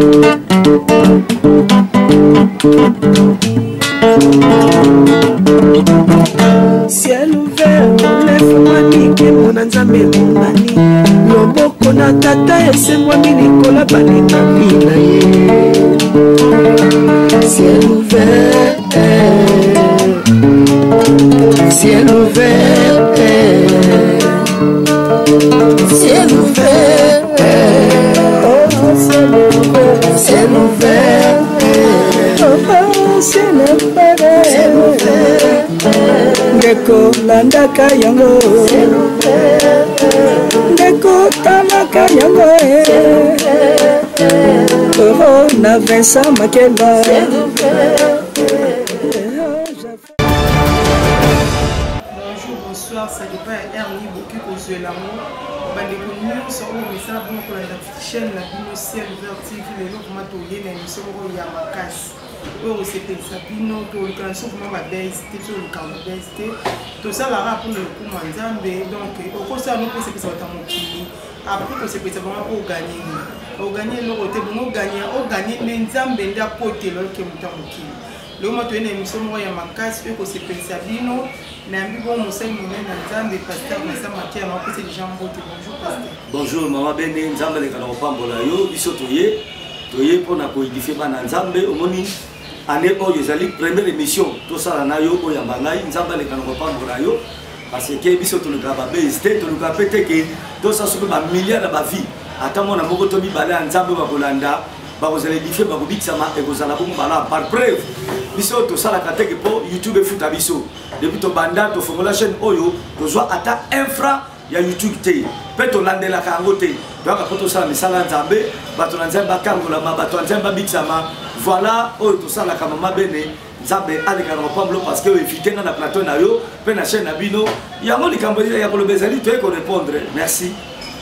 Ciel ouvert olefungwami nkembo na nzambe emonani loboko na tata esembwami likolo balingami na ye ciel ouvert ciel ouvert ciel ouvert oh, ciel ouvert ciel ouvert oh, ciel ouvert ciel ouvert ndeko landaka yango ndeko talaka yango oh, na Vincent Makela. Bonjour, bonsoir, ça dépend ya heure nini bokoki kozwela yango. Bandeko nyonso oyo misala bongo kolanda chaîne na bino Ciel Ouvert TV, lelo vraiment toye na émission moko ya makasi oyo kosepelisa bino. Toluka na biso vraiment babase te, biso tolukaka babase te, tosalaka mpona lokumu ya Nzambe. Donc okosala no mpo osepelisa bato ya mokili, après kosepelisa bango mpo oganye nini? Oganye eloko te. Bongo oganye, oganye nde Nzambe nde akotela oke moto ya mokili. Lelo ma toye na émission moko ya makasi oyo kosepelisa bino. Nayambi bongo mosali monene na Nzambe, pasteur Vincent Makia, na opesa deja mbote. Bonjour pasteur. Bonjour mama Bene, Nzambe aleka na kopambola yo. Biso toye toye mpona koedifie bana Nzambe. Omoni année oyo ezali première émission tosala na yo, oyamba ngai. Nzambe aleka na kopambola yo, parce que biso tolukaka babase te, tolukaka mpe te ke tosala soki bamilliard na bavie, ata mwana moko to mibale ya Nzambe bakolanda, bakozala édifie, bakobikisama, ekozala bongo malamu. Par preuve, biso tosalaka teke mpo YouTube efuta biso. Depuis tobanda tofongola chaîne oyo, tozwa ata un franc ya YouTube te, mpe tolandelaka yango te. Toyaka mpo tosala misala ya Nzambe, bato na Nzambe bakangolama, bato ya Nzambe babikisama. Voilà oyo tosalaka. Mama Bene, Nzambe aleka na kopambolo, parce que oevite nga na plateau na yo mpe na chaîne na bino. Yango likambo ya koloba ezali, toye korépondre. Merci.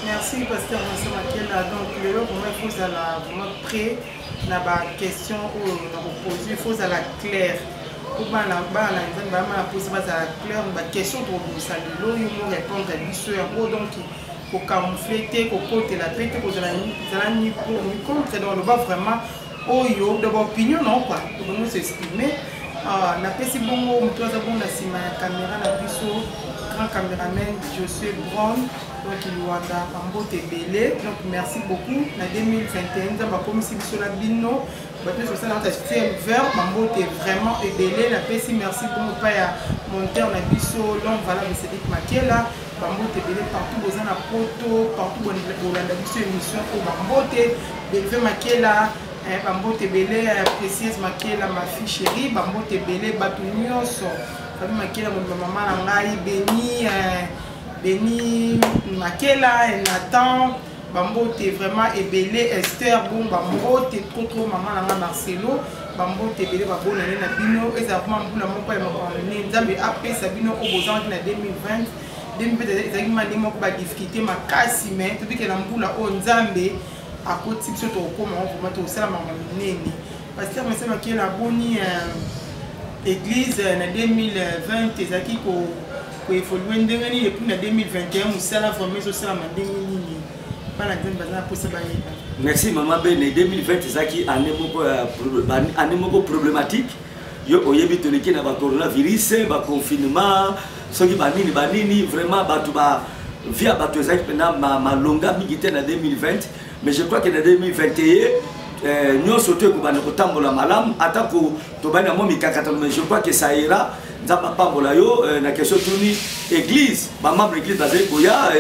Merci pasteur Vincent Makela. Donc lelo vraiment il faut ozala vraiment prêt na baquestion oyo na kopose. Il faut ozala clair po bana bana na Nzambe bama na mposa bazala clair na baquestion tokobimisa lelo. Yo mo répondre biso yango, donc kocamoufle te, kokotela mpe te, kozala zala ni pour ni contre. Donc loba vraiment oyo do baopinion na quoi, tobongo s'exprimer. Napesi bongo moto aza bongo na nsima ya caméra na biso, grand caméraman Josué Brown, donc Luanda, bambote ebele. Donc merci beaucoup na 2021 Nzambe akomisi biso na bino bato nyonso basala kaka ciel vert, bambote vraiment ebele. Napesi merci bongo epai ya monteur na biso, l'homme valable Cédric Makela, bambote ebele partout boza na poto, partout bolanda biso émission oyo, bambote. Belve Makela, bambote ebele. Précieuse Makela, ma fille chérie, bambote ebele. Bato nyonso, Fabi Makela mobima, mama na ngai Beni, Beni Makela, Nathan, bambote vraiment ebele. Esther bon, bambote trop trop. Mama na ngai Marcelo, bambote ebele. Babonane na bino, ezala vraiment mbula moko ya makambo. Nzambe apesa bino oyo bozangaki na 2020. 2020 ezalaki mane moko badifficulté makasi, mais tobikela mbula oyo Nzambe akoti biso, tokokoma ngo vraiment, tokosala makambo minene. Pasteur Vincent Makela, boni église na 2020 ezalaki koévolue ndenge nini? Et puis na 2021 mosala vraiment ezosalama ndenge nini? Bana Nzambe baza na mposa bayeba. Merci mama Bene. 2020 ezalaki année moko problématique. Yo oyebi, toleki na bacoronavirus, baconfinement, soki banini banini. Vraiment bato ba vie ya bato ezalaki mpena malonga mingi te na 2020, mais je crois que na 2021 nyonso to ekobanda kotambola malamu, atako tobandi na mwa mikakatano, mais je crois que ça ira. Nzambe apambola yo. Na question tuni, église, bamembre église bazali koya,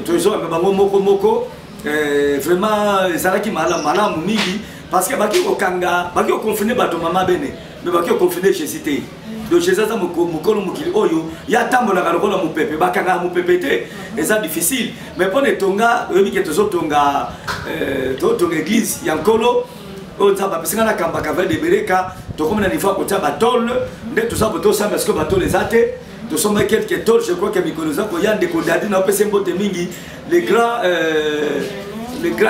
tozoyamba bango moko moko. Vraiment ezalaki malamu malamu mingi, parce que baki kokanga, baki koconfine bato, mama Bene, mais baki koconfine Jésus te. Donc Jésus aza mokolo mokili oyo, ye atambolaka lokola mopepe, bakangaka mopepe te, eza difficile. Mais mpo na etonga, oyebi ke tozotonga, tozotonga église ya Nkolo oyo Nzambe apesi nga nakambaka ve de Bereka. Tokomi na niveau ya kotia batole nde toza bo tosamba sikoyo, batole eza te, tosomba quelques tôles. Je crois que mikolo eza koya. Ndeko Dadi, na opesi mbote mingi, le grand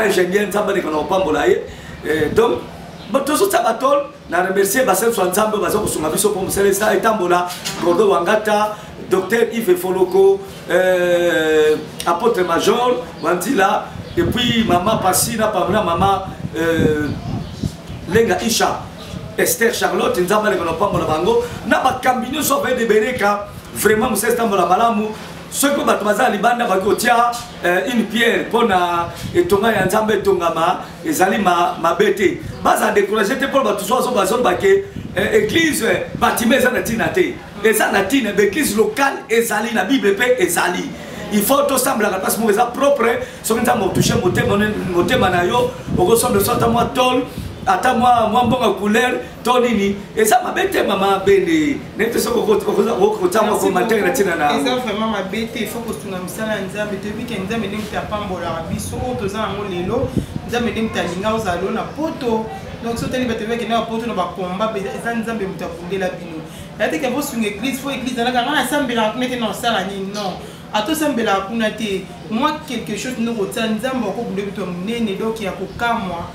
ingénieur, Nzambe aleka na kopambola ye. Donc tozotia batole. Na remercier basenso ya Nzambe baza kosunga biso mpo mosala esa etambola: Gordo Wangata, docteur Yves Foloko, apôtre major Wandila, et puis mama Pasi na pamela mama. euh, Lenga Isha Esther Charlotte nzambe aleka na pambola bango na bakambi nyonso ya de Bereka vraiment mosala etambola malamu soki mpe bato baza na libanda bakoki kotia euh, une pierre mpo na etonga ya nzambe etongama ezali mabe te bazala décourage te mpo bato so bazoloba ke euh, église batime eza na ntina te eza na ntina baeglise locale ezali na bible mpe ezali il faut tosambelaka place moko eza propre soki nzambe otouche motema na yo okosomba so ata mwa tole ata mwa mwa mbongo couleur to nini eza mabe te mama bende nayebi te soki okotia mwa commentaire na ntina na eza vraiment mabe te il faut kosunga mosala ya nzambe toyebi ke nzambe nde moto apambolaka biso oyo toza yango lelo nzambe nde moto alinga ozala lelo na poto donc so otali bato bakenda bapoto na bakomba eza nzambe moto abundela bino ya te ke bosunga église fo église alaka ngai nasambelaka kuna te na osala nini non ata osambelaka kuna te mwa quelque chose nde okotia nzambe akobunda bito ya monene donc ya kokamwa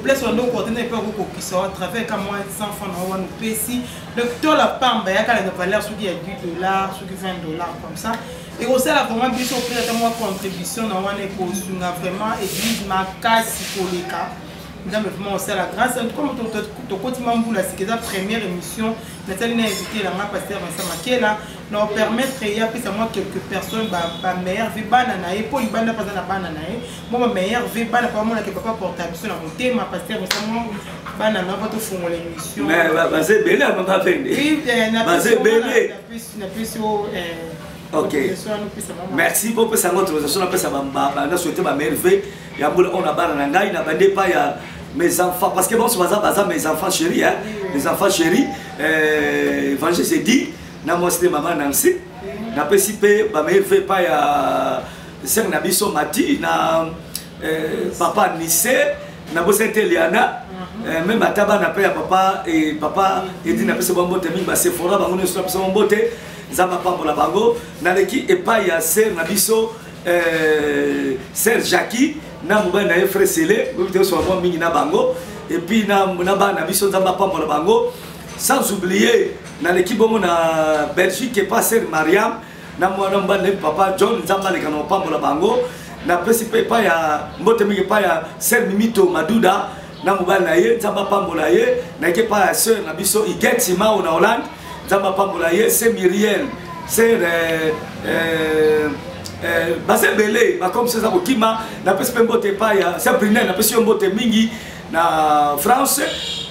place wana okote nde mpe akokokisa à travers ka mwa 100 francs na wana opesi donc tola pamba yaka na valeur soki ya 10 dollars soki 20 dollars comme ça ekosala vraiment biso opesa ata mwa contribution na wana ekosunga vraiment église makasi koleka nzambe vraiment osala grâce en tout cas tokoti ma mbula sika eza première émission natali na invité na nga pasteur Vincent Makela na permettre ye apesa mwa quelques personnes bameilleur vie bana na ye mpo libanda mpe aza na bana na ye mwa bameilleur vie bana mpo bamonake papa porta biso na motema pasteur Vincent mwa bana na mpo tofongola émission baza ebele mama pende baza ebele napesi yo eh, ok merci bopesa yango autorisation napesa na souhaite bameilleur vie ya mbula oyo na bana na ngai na bandi epai ya mes enfants parce que banso baza baza mes enfants chéris hein? Oui, mes enfants chéris euh, évangile se dit na mwasi nde mama Nancy napesi mpe bameilleur vœux epai ya sere na biso mati na euh, papa Nise nabosani te Liana mhm. euh, meme ata bana mpe ya papa e papa edi napesi bango mbote mingi basefora bango nyonso napesi bango mbote nzambe apambola bango naleki epai ya sere na biso euh, sere jacqui na mobali na ye frère sele oyebi te osola mwa mingi na bango epuis na, na bana na biso nzambe apambola bango sans oublier naleki bongo na belgique epa sere mariam na mwana mobali na ye papa john nzambe aleka na kopambola bango napesi mpe epai ya mbote mingi epai ya sere mimito maduda na mobali na ye nzambe apambola ye nayeki epai ya sœur na biso iget simao na hollande nzambe apambola ye se miriel se euh, euh, euh, baza ebele bakomisi eza kokima napesi mpe mbote epai ya se brinel napesi yo mbote mingi na france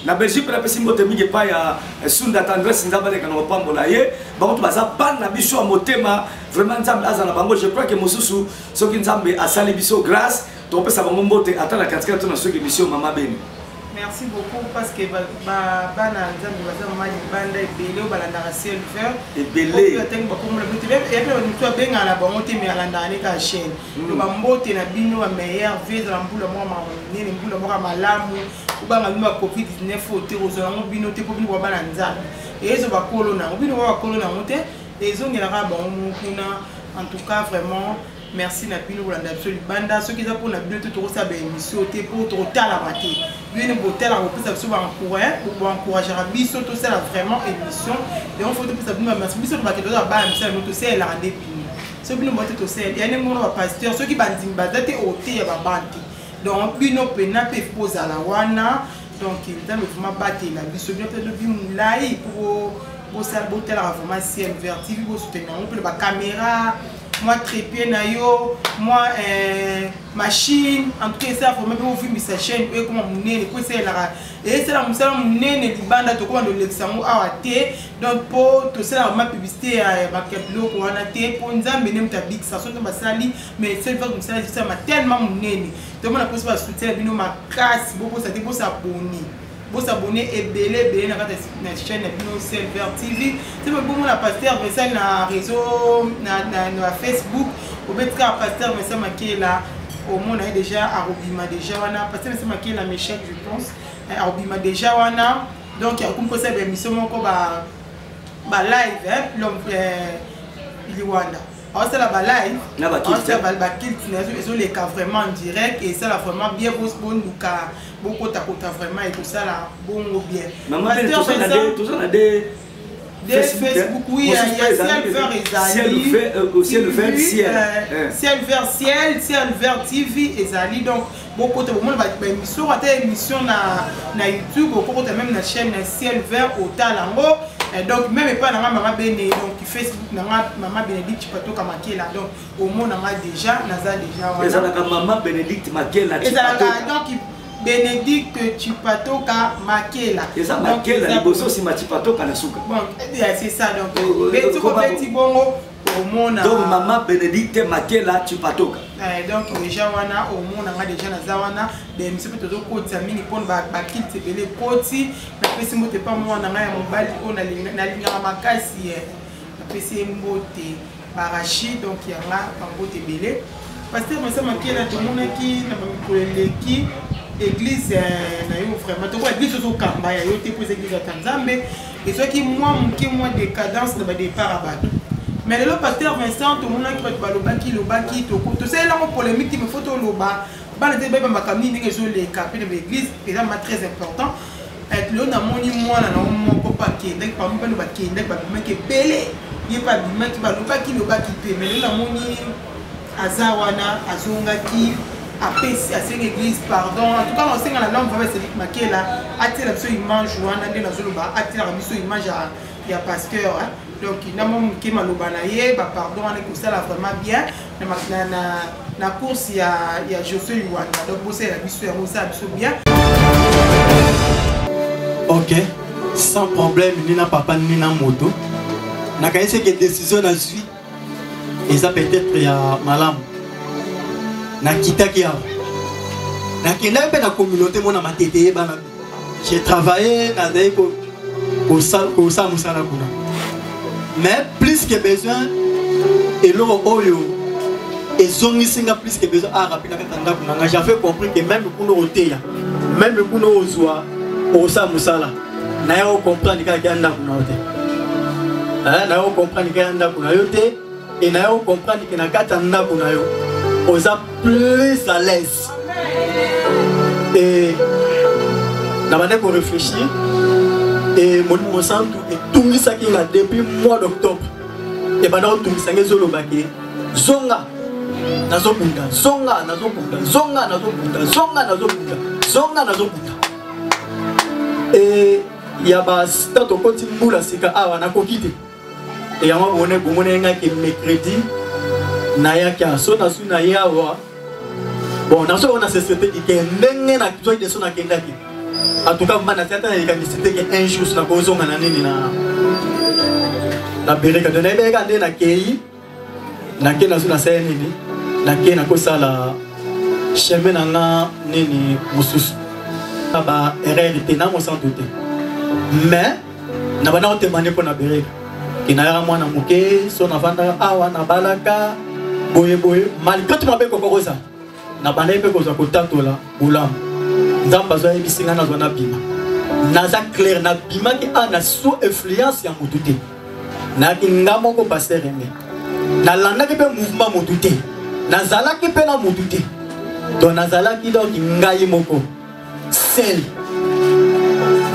na belgique mpe napesi mbote mingi epai ya sunda tendresse nzambe aleka na kopambola ye bango to baza bana na biso ya motema vraiment nzambe aza na bango je crois ke mosusu soki nzambe asali biso grâce tokopesa bango mbote ata na katikati to na soki émission mama beni merci beaucoup parce que bana nzambe baza mama libanda ebele oyo balandaka ciel vert ebele atangi bakomona bino te epe bato mosusu abengaka na bango te mais alandaka ne kaka chaîne hmm. to bambote na bino bameilleur vie ezala mbula moko monene mbula moko ya malamu obanga bino ba covid 19 oyo te kozwa yango bino te mpo bino bwa bana nzambe ezo bakolo na yango bino bwa bakolo na yango te ezongelaka bango moko kuna en tout cas vraiment merci na bino kolanda biso libanda soki eza mpona bino te tokosala baémission te mpo tokotalama te bino botalaka kopesa biso baencourageaka biso tosala vraiment émission yango fo topesa bino bamerci biso tobake toza bana misala bino tosalelaka nde bino soki bino bote tosalela ya ndenge mona bapasteur soki bandimi baza te oteya babana te donc bino mpena mpe bozala wana donc nzambe vraiment batela biso bino mpe lobi molai mpo bosala botalaka vraiment ciel vert tv bosoutenir yango mpe na bacaméra mwa trépied na yo mwa euh, machine en tout cas esala vraiment mpe ovimbisa chaîne oyo ekoma monene mpo esalelaka esala mosala monene libanda tokoma lolekisa yango awa te donc mpo tosalaka vraiment publicité ya biloko wana te mpo nzambe nde moto abikisa soki basali mais ciel vert mosala ezosalama tellement monene tomona mposo basoutien na bino makasi bokosa te bosabone bosabone ebele ebele na kati na chaîne na bino ciel vert tv te bomona pasteur Vincent na réseau na, na, na facebook obeti kaka pasteur Vincent Makela omona ye déjà akobima déjà wana pasteur Vincent Makela Meshak je pense eh, akobima déjà wana donc akomi kosala baémission moko ba ba live hein, l'homme euh, liwanda aosala ba live bakilte na ezoleka vraiment en direct esala vraiment bien boluka bokotakota vraiment ekosala bongo bien toza na de Facebook, oui, il y a Ciel Vert ezali. Ciel Vert Ciel. Ciel Vert Ciel, Ciel Vert TV ezali. Donc, Bokota bomona baémission, ata émission na YouTube, okokota même na chaîne na Ciel Vert, otala yango. Donc même epai na nga Mama Bene, donc Facebook na nga Mama Bénédicte Chipatoka Makela, donc omona nga déjà, naza déjà wana. Ezalaka Mama Bénédicte Makela. Ezalaka donc Bénédicte Chipatoka Makela. Eza Makela liboso, nsima Chipatoka na suka. Bon, c'est ça. Donc beti bongo, omona. Donc Mama Bénédicte Makela Chipatoka. Donc déjà wana omona nga déjà, naza wana. Baémission mpe tozokotisa mingi mpona baculte ebele ekoti. Napesi mbote mpa mwana ngai ya mobali oyo nalingaka makasi, napesi ye mbote, Barachi. Donc yanga bambote ebele. Pasteur Masa Makela, tomonaki na bamikolo eleki église na yo, vraiment tokoa église ozokamba ya yo te, mpo eza église ya Nzambe, ezwaki mwa moke mwa décadence na badépart ya bato. Mais lelo, pasteur Vincent, tomonaki bato balobaki lobaki, tosalelango polémique te, mais faut toloba, bana te bayeba makambo nini ndenge ezoleka mpe na baéglise, eza ma très important. Lelo namoni mwana na moko mpo akendaki parmi bano bakendaki, babimaki ebele, ye mpe abimaki, balobaki lobaki mpe, mais lelo namoni aza wana, azongaki, apesi, asengi église pardon. En tout cas naosenga na l'homme vraiment Cédric Makela atiela biso image wana nde nazoloba, atielaka biso image ya pasteur, hein. Donc na mwa moke maloba na ye, bapardon wana ekosala vraiment bien na course ya Josué Liwanda. Donc bosalela biso yango, osala biso bien. Ok, sans problème, ni na papa ni na moto. Nakanisi ke décision nazwi eza peut-être ya malamu. Nakitaki awa, nakendaki mpe na communauté mona Matete, yebana, j'ai travaillé, nazali kosala mosala kuna, mais plus que besoin, eloko oyo ezongisi nga plus que besoin arapi na kati ya ndako na nga. J'avais compris que même kuna oteya, même kuna ozwa osala mosala, naya ocomprendre kaka ya ndako na yo te, naya ocomprendre kaka ya ndako na yo te, e naya ocomprendre ke na kati ya ndako na yo oza plus à l'aise. E na bandaki koréfléchir, e Molimo Mosantu etungisaki nga depuis mois d'octobre, ebanda kotungisa nga, ezoloba ke zonga, nazobunda, zonga, nazobunda, zonga, nazobunda, zonga, nazobunda, zonga, nazobunda. E ya basta tokoti mbula sika awa, nakoki te. E yango bone bomoni ngaki mercredi nayaki awa, so nazwi na ye awa. Bon, nazo wana société ike ndenge nazwaki deso, nakendaki. En tout cas mba natia ata nalikanisi te ke un jour nakozonga na nini na Bereka. Donc nayebeka nde nakei, nake, nazwi, nasala nini, nake nakosala chemin na nga nini mosusu na ba erreur te na Mosantu te, mais na banda kotemane mpo na Bereka ke nayaka mwana moke, so navandaka awa, nabalaka boyeboye, malgré tout mabe koko kozala, nabandaki mpe kozwa kotatola bolamu. Nzambe azwa yebisi ngai nazwa, nabima, naza clair, nabimaki a na sous influence ya motu te, nayaki nga moko pasteur Aime, nalandaki mpe mouvement motu te, nazalaki mpe na motu te, donc nazalaki donc ngai moko seul.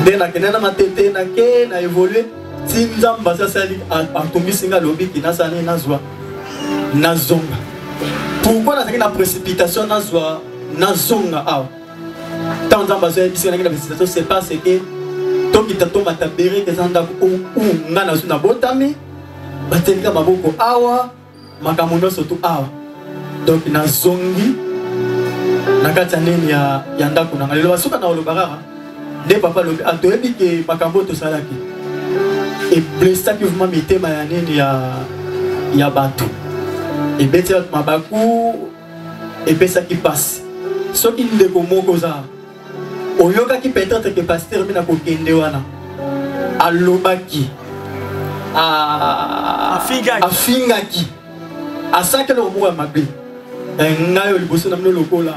Nde nakende na Matete, nake na évolue ti Nzambe asasali, atumbisi nga, alobiki nasala nini, nazwa, nazonga. Pourquoi nazalaki na précipitation nazwa, nazonga awa ntango Nzambe azoyebisi ngai na précipitation? C'est parce que tokita tomata, Bereke eza ndako u nga nazwi, nabotami, batelika maboko awa, makambo nyonso tu awa. Donc nazongi na kati ya nini ya ndako na ngai. Lelo basuka na koloba kaka nde papa alobi, toyebi ke makambo oyo tosalaki eblessaki vraiment mitema ya nini ya bato, ebeti bato mabaku, epesaki mpasi. Soki ndeko moko oza oyokaki peut-être ke pasteur mina kokende wana alobaki, afingaki, asalaki eloko moko ya mabe, ngai oyo liboso na bino lokola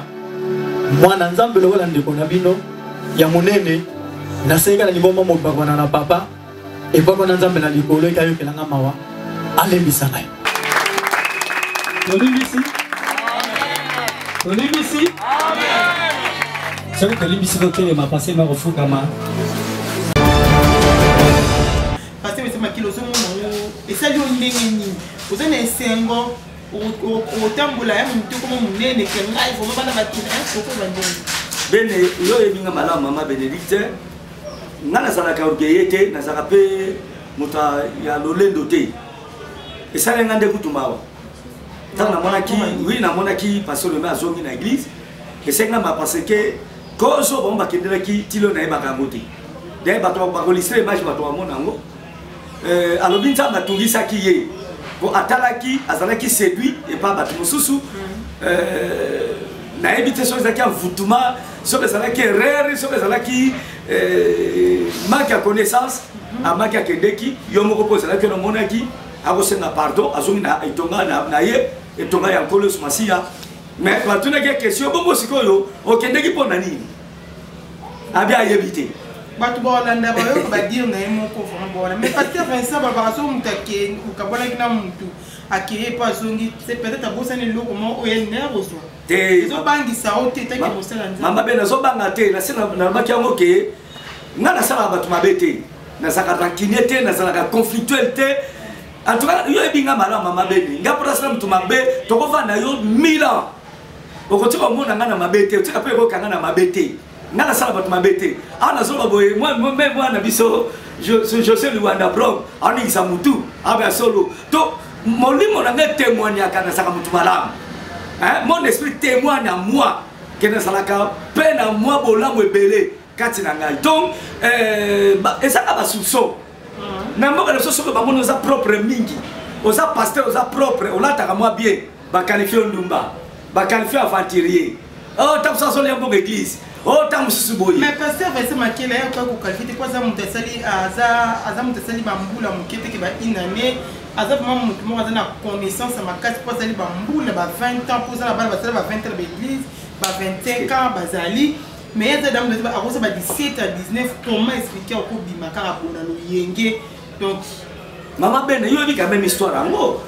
mwana Nzambe, lokola ndeko na bino ya monene, nasengi na libomba mobakwana na papa ebwako na Nzambe na likolo ekayokelanga mawa, alembisa ngai. Tolimbisi, tolimbisi. Soki tolimbisi, totelema, pase ma kofukama. Pasteur Mese Makila, ozomona yango esali yo ndenge nini? Oza na esengo? Okotambola ya motu okoma monene ke ngai vraiment bana batina okoba ndenge. Bene, yo oyebi nga malamu, mama Benedicte. Nga nazalaka orgueilleux te, nazalaka mpe moto ya lolendo te. Esali nga nde kutu mawa ntango namonaki, oui, namonaki pasteur Lome azongi na église. Esali nga mawa parce que cause oyo bango bakendelaki tilo nayebaka yango te. D'ailleurs bato bakolistre image, bato bamona yango. Alobi Nzambe atungisaki ye po atalaki, azalaki séduit epa bato mosusu. Nayebi te soki ezalaki envoûtement, soki ezalaki erreur, soki ezalaki manque ya connaissance. Amaki akendeki yo moko mpo ezalaki omonaki akosenga pardon, azongi na etonga na ye, etonga ya Nkolo Yesu Masiya. Mais batunaki ye question: bongo sikoyo okendeki mpo na nini? Abi ayebi te. Bato baolanda, bayoka badire na ye moko vraiment bona. Mais pasteur Vincent, balobaka so moto akei, okabwanaki na motu, akeye mpo azongi, peut-être abosani eloko moko oyo alingi kozwa. Te. Ezobangisa o te taki mosala Nzambe? Mama be, nazobanga te. Nase nalobaki yango ke nga nasalaka bato mabe te, nazalaka rancunier te, nazalaka conflictuel te. En tout cas yo oyebi nga malamu, mama Beni. Nga mpo nasala moto mabe, tokovanda yo mille ans, okotika omona nga na mabe te, otika mpe ekokanga na mabe te. Nga nasala bato mabe te. Awa nazoloba boye, me mwana biso José Luanda Brom aoningisa motu abe ya solo to molimo na ngai témoignaka nazalaka motu malamu. Mon esprit témoigne à moi ke nazalaka mpe na mwa bolamu ebele kati na ngai. Donc ezaka basoupçon na mboka na biso. Soki bamoni oza propre mingi, oza pasteur, oza propre, olataka mwa bien, baqualifie ndumba, baqualifie aventurier. Oh, ntango mosusu azolia mbongo église, oh, ntango mosusu boye. Mais pasteur Vincent Makela, ye okoki koqualifie te po aza moto asali, aza moto asali bambula moke te ke ba une année. Aza vraiment moto moko aza na connaissance ya makasi po azali bambula ba 20 ans, po oza na bana basala ba 20 ans na baéglise, ba 25 ans bazali. Mais ye aza damu, akosa ba 17 à 19. Comment expliquer okobima kaka bona loyenge? Donc mama Bene, yo oyebi quand même histoire yango.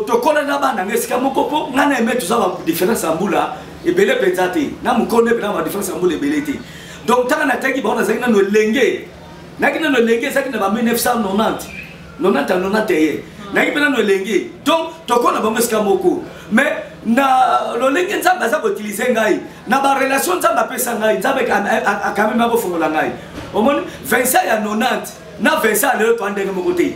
Tokola na bana nga esika moko, mpo ngai na eme toza badifférence ya mbula ebele mpenza te, na mokonde mpe na badifférence ya mbula ebele te. Donc ntango nataki bango, nazalaki nano elenge, nayaki nano elenge, ezalaki na ba 1990, 90 à 91, nayaki mpe nano elenge. Donc tokola bango esika moko, mais na lolenge Nzambe aza koutiliser ngai na barelation Nzambe apesa ngai, Nzambe akameme akofongola ngai. Omoni Vincent ya 90 na Vincent ya lelo, toa ndenge moko te.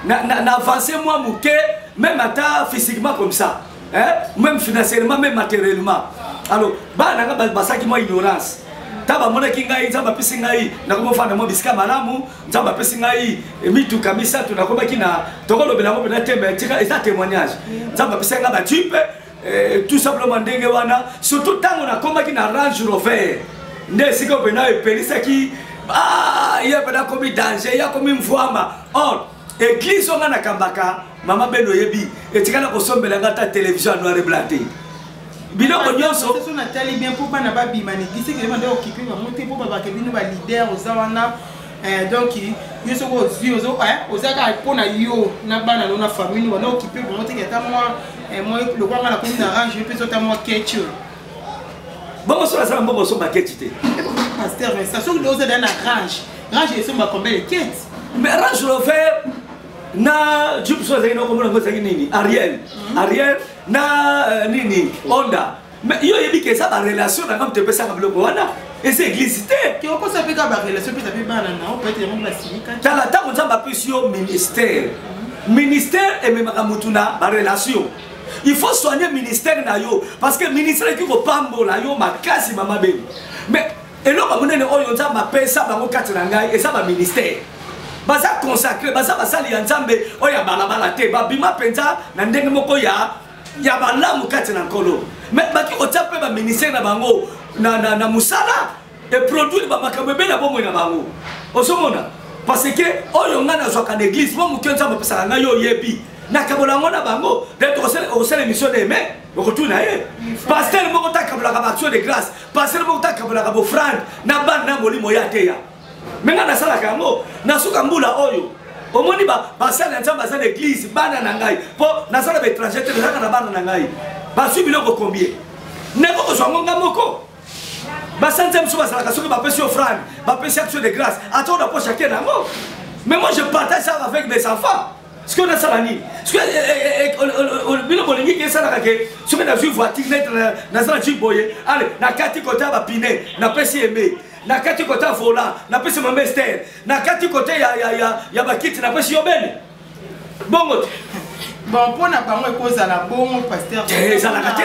Na avancé mwa moke, même ata physiquement comme ça, hein? Même financièrement, même matériellement. Alors bana nanga basalaki mwa ignorance. Ta bamonaki ngai, Nzambe apesi ngai, nakomofanda mwa bisika malamu, Nzambe apesi ngai mituka misato, nakomaki na tokolobela yango mpena te, mais tika eza témoignage. Nzambe apesi ngai batype tout simplement ndenge wana. Surtout ntango nakomaki na Range Rover, nde esika mpena epelisaki ye mpena akomi danger, ye akomi mvwama. Or église oyo nga nakambaka, mama Beno oyebi, etikala kosombela nga ata télévision ya noir et blanc te, biloko nyonso. So natali bien, mpo bana babima na église, ekele banda okipe bango te, mpo babake bino baleader oza wana. Donc yo soki ozwi, oza kaka mpo na yo na bana no na famille no, banda okipe bango teke ata mwa lokwa nga nakomi na range, yo mpe ata mwa ketch. Bongo soki asala mbongo, osomba ketch te? Pasteur Vincent, soki oza da na range, range esomba combien de ketch? Mais Range Rover na jupe so ezalaki na komona yango ezalaki nini, Ariel, Ariel na nini, Honda. Mais yo oyebi ke eza barelation na nga moto epesaka biloko wana, eza église te. Ke okosa mpe kaka barelation mpe mpe bana na yo, peut-être yango basilika. Tala, ntango Nzambe apesi yo ministère, ministère ememaka motu na barelation. Il faut soigner ministère na yo, parce que ministère ekoki kopambola yo makasi, mama Beni. Mais eloko monene oyo Nzambe apesa bango kati na ngai eza baministère. Baza consacré, baza basali ya Nzambe oyo ya balabala te, babima mpenza na ndenge moko ya malamu kati na Nkolo. Mais baki kotia mpe baministère na bango na mosala, eproduire bamakambo ebele na bomoi na bango. Ozomona, parce que oyo ngai nazwaka na église mo moke Nzambe apesaka ngai, yo oyebi, nakabola yango na bango. Okosala émission na eme, okotuna ye pasteur moko takabolaka baaction de grâce, pasteur moko takabolaka bofrande na bana na molimo ya teya. Me ngai nasalaka yango na suka mbula oyo. Omoni, basali ya Nzambe baza na église, bana na ngai, mpo naza na baétranger te, nazalaka na bana na ngai. Bazwi biloko combien? Ndeko, kozwa yango nga moko. Basali Nzambe mosusu bazalaka, soki bapesi offrande, bapesi action de grâce, ata oyo na poche ake nango. Mais moi, je partage ça avec mes enfants. Sikoyo nasala nini? Sikoyo eh, eh, eh, bino bolingi ke esalaka ke soki nazwi voiture nete naza na jip boye, ale nakati kote ya bapine napesi eme, nakati kote ya volant napesi mama Ester, nakati kote ya bakiti napesi yo bene, bongo te? Bon, mpo na bango ekozala bongo, pasteur. Ezalaka te.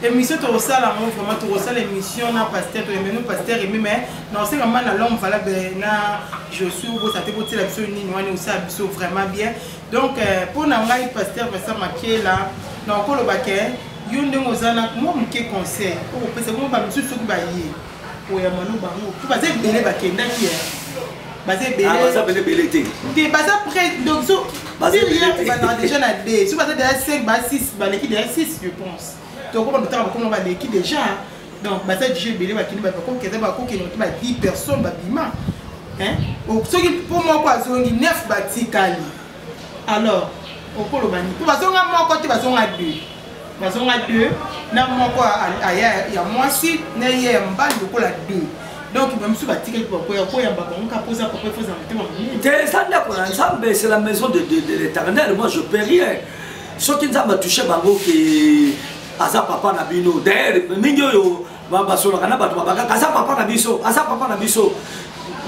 Émission tokosala yango vraiment, tokosala émission na pasteur, toyembe no pasteur Emi, mais nakosenga ma na l'homme valable na Josu bosa te, botiela biso nini wana osala biso vraiment bien. Donc mpo na ngai, pasteur Vincent Makela, nakoloba ke yo ndenge oza na mwa moke conseil okopesa bongo bamisusu soki baye koyamba no bango, po baza ebele bakendaki, baza ebele. Ah, baza pene ebele te. Te, baza près. Donc so ebandaka déjà na d, so baza déjà 5, ba 6, baleki déjà 6, je pense. Tokoma notaka bakoma baleki déjà. Donc baza déjà ebele bakende, bakokeza, bakokende to ba 10 personnes babima. Soki mpo moko azongi, 9 batikali. Alors okoloba nini? Mpo bazonga moko te, bazonga 2, bazonga 2 na moko aya ya mwasi na ye ya mobali lokola 2. Donc bamosusu batikali, bakoya koyamba bango kaka mpoza papa efoza motema monene. Te, eza ndako na Nzambe, c'est la maison de l'Éternel. Moi, je peux rien. Soki Nzambe atouche bango ke aza papa na bino. D'ailleurs, mingi oyo basolaka na bato babakaka aza papa na biso, aza papa na biso.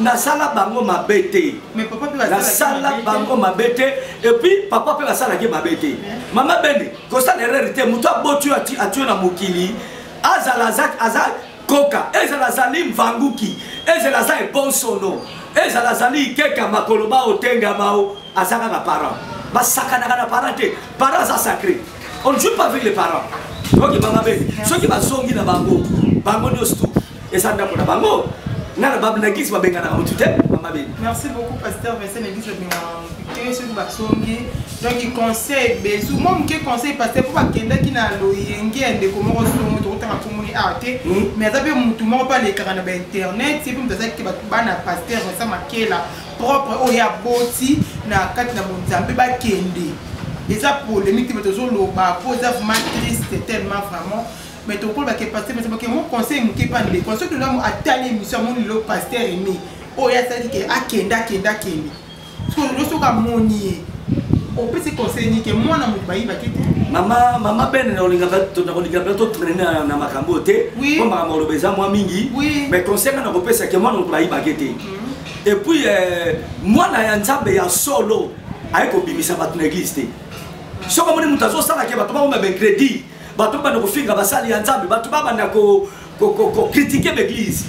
Nasala bango mabe te, nasala bango mabe te. Et puis papa mpe basalaki mabe te. Mama Bene, kosala erreur te. Moto aboti yo, atio na mokili, azala aza koka, ezala azali mvanguki, ezala aza ebonsono, ezala azali ikeka makolo baotengama, o aza kaka parent. Basakanaka na parent te. Parent aza sacré, on ne joue pas avec les parents. Ok, mama Bene, soki bazongi na bango, bango nyonso tu eza ndako na bango. Nga na église babenganaka motu te, mama Bene. Merci beaucoup, pasteur Vincent. Église babengaka motu te soki basongi. Donc conseil besu mwa moke, conseil, pasteur, mpo bakendaki na loyenge ya ndeko moko songo, tokotanga komoni awa te, mais aza mpe motu moko mpe alekaka na bainternet ye mpe moto azalaki te. Bana pasteur Vincent Makela propre oyo aboti na kati na bonzambe bakende, eza polémique te, bato tozoloba mpo eza vraiment triste, tellement vraiment. Mais tokoloba ke pasteur Vincent Makela, mo conseil moke mpa ndeko soki tolamu atali émission, amoni lelo pasteur Aimé oyo asalaki ke akende, akende, akende, lelo soki amoni ye, opesi conseil nini ke mwana moto bayibaki te? Mama Bene, nakolinga mpe totraîne na makambo oyo te, mpo makambo oloba eza mwa mingi. Mais conseil nga nakopesa ke mwana moto bayibaki te. Et puis mwana ya Nzambe ya solo aye kobimisa bato na église te. Soki omoni moto azosala ke bato bakoma baincrédit, bato babanda kofinga basali ya Nzambe, bato babanda kocritiquer baeglise,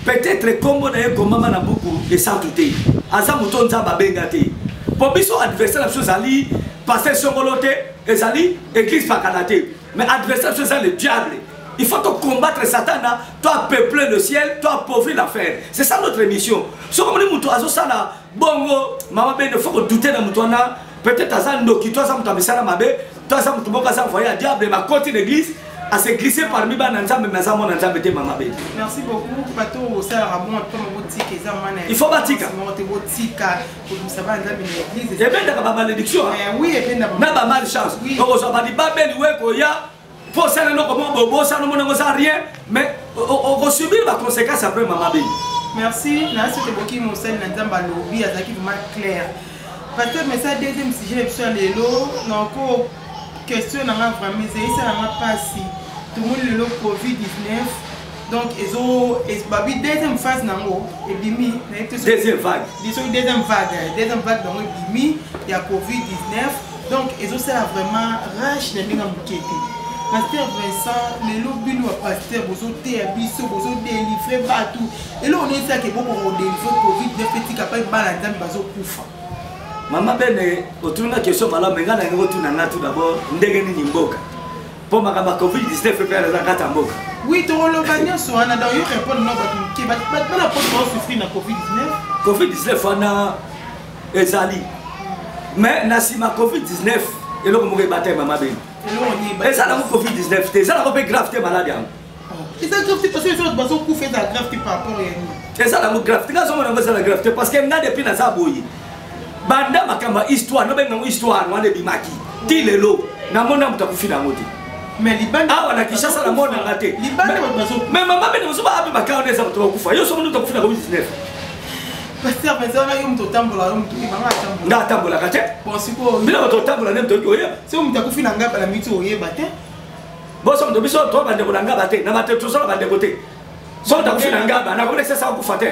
peut-être kombo na ye komama na buku esantu te, aza moto Nzambe abenga te. Mpo biso adversaire na biso ezali pasteur songolo te, ezali église pakala te, mais adversaire na biso eza le diable. Il faut te combattre Satan, toi peupler le ciel, toi appauvrir l'affaire. C'est ça notre mission. Soki omoni moto azosala bongo, mama Bene, faut kodouter na moto wana. Peut-être aza ndoki, to aza moto ya misala mabe, to aza moto moko aza envoyé ya diable, bakoti na église, ase glisser parmi bana Nzambe, mais aza mwana Nzambe te, mama Bene. Merci beaucoup. Bato osalaka bon mpona botika, eza mwana. Il faut batika. Moko te, botika kobimisa bana Nzambe na église. Ebendaka bamalédiction Oui, ebendaka. Na bamalchance. Okozwa balibabeli we koya mpo osala eloko moko boye, bosala omona yango eza rien, mais okosubir baconséquence après, mama Beni. Merci. Na soki eboki mosali na Nzambe alobi, azalaki vraiment clair, pasteur. Mais ça, deuxième sujet na biso ya lelo, nako question na nga vraiment ezalisa na nga mpasi. Tomoni lelo COVID 19, donc ezo babi deuxième phase nango ebimi, nayebi te. Deuxième vague. Soki deuxième vague, deuxième vague nango ebimi ya COVID 19, donc ezosala vraiment rage na ndenge ya moke te. Pasteur Vincent, lelo bino ya pasteur bozoteya biso, bozodélivre bato, eloko nini esalaka eboko kodélivre COVID 19 etika mpe bana Nzambe bazokufa? Mama Bene, otuna question malamu. Ngai nangi kotuna nga tout d'abord, ndenge nini mboka? Mpo makambo ya COVID 19 mpe eza kati ya mboka. Oui, tokoloba nyonso wana. Donc yo répondre na bato moke, bato bana poto baosouffrir na COVID 19. COVID 19 wana ezali, mais na nsima COVID 19 eloko moko ebata, mama Bene. Eloko nini? Eza nango COVID 19 te, eza nango mpe grave te, maladi yango. Eza grave te parce que eza bato bazokufa, eza grave te par rapport ya nini? Eza nango grave te. Nga azomona yango eza na grave te parce que nga depuis naza boye, banda makambo ya histoire, nobenga yango histoire wana ebimaki ti lelo, namona moto akufi na yango te. Mais libanda Awa na Kinshasa namonanga te. Libanda bato bazokufa. Mais mama Bene, mosusu baape baka wana eza bato bakufa. Yo soki moto akufi na COVID 19? Pasteur Vincent wana yo moto otambola yo moto oyeba nga atambola. Nga atambolaka te. Bon sikoyo. Bino moto otambola nde moto oyeba. Soki moto akufi na ngaba na miti oyeba te. Boso moto biso to bandeko na ngaba te na bato tozala bandeko te. Soki moto akufi na ngaba na komona sasa akufa te.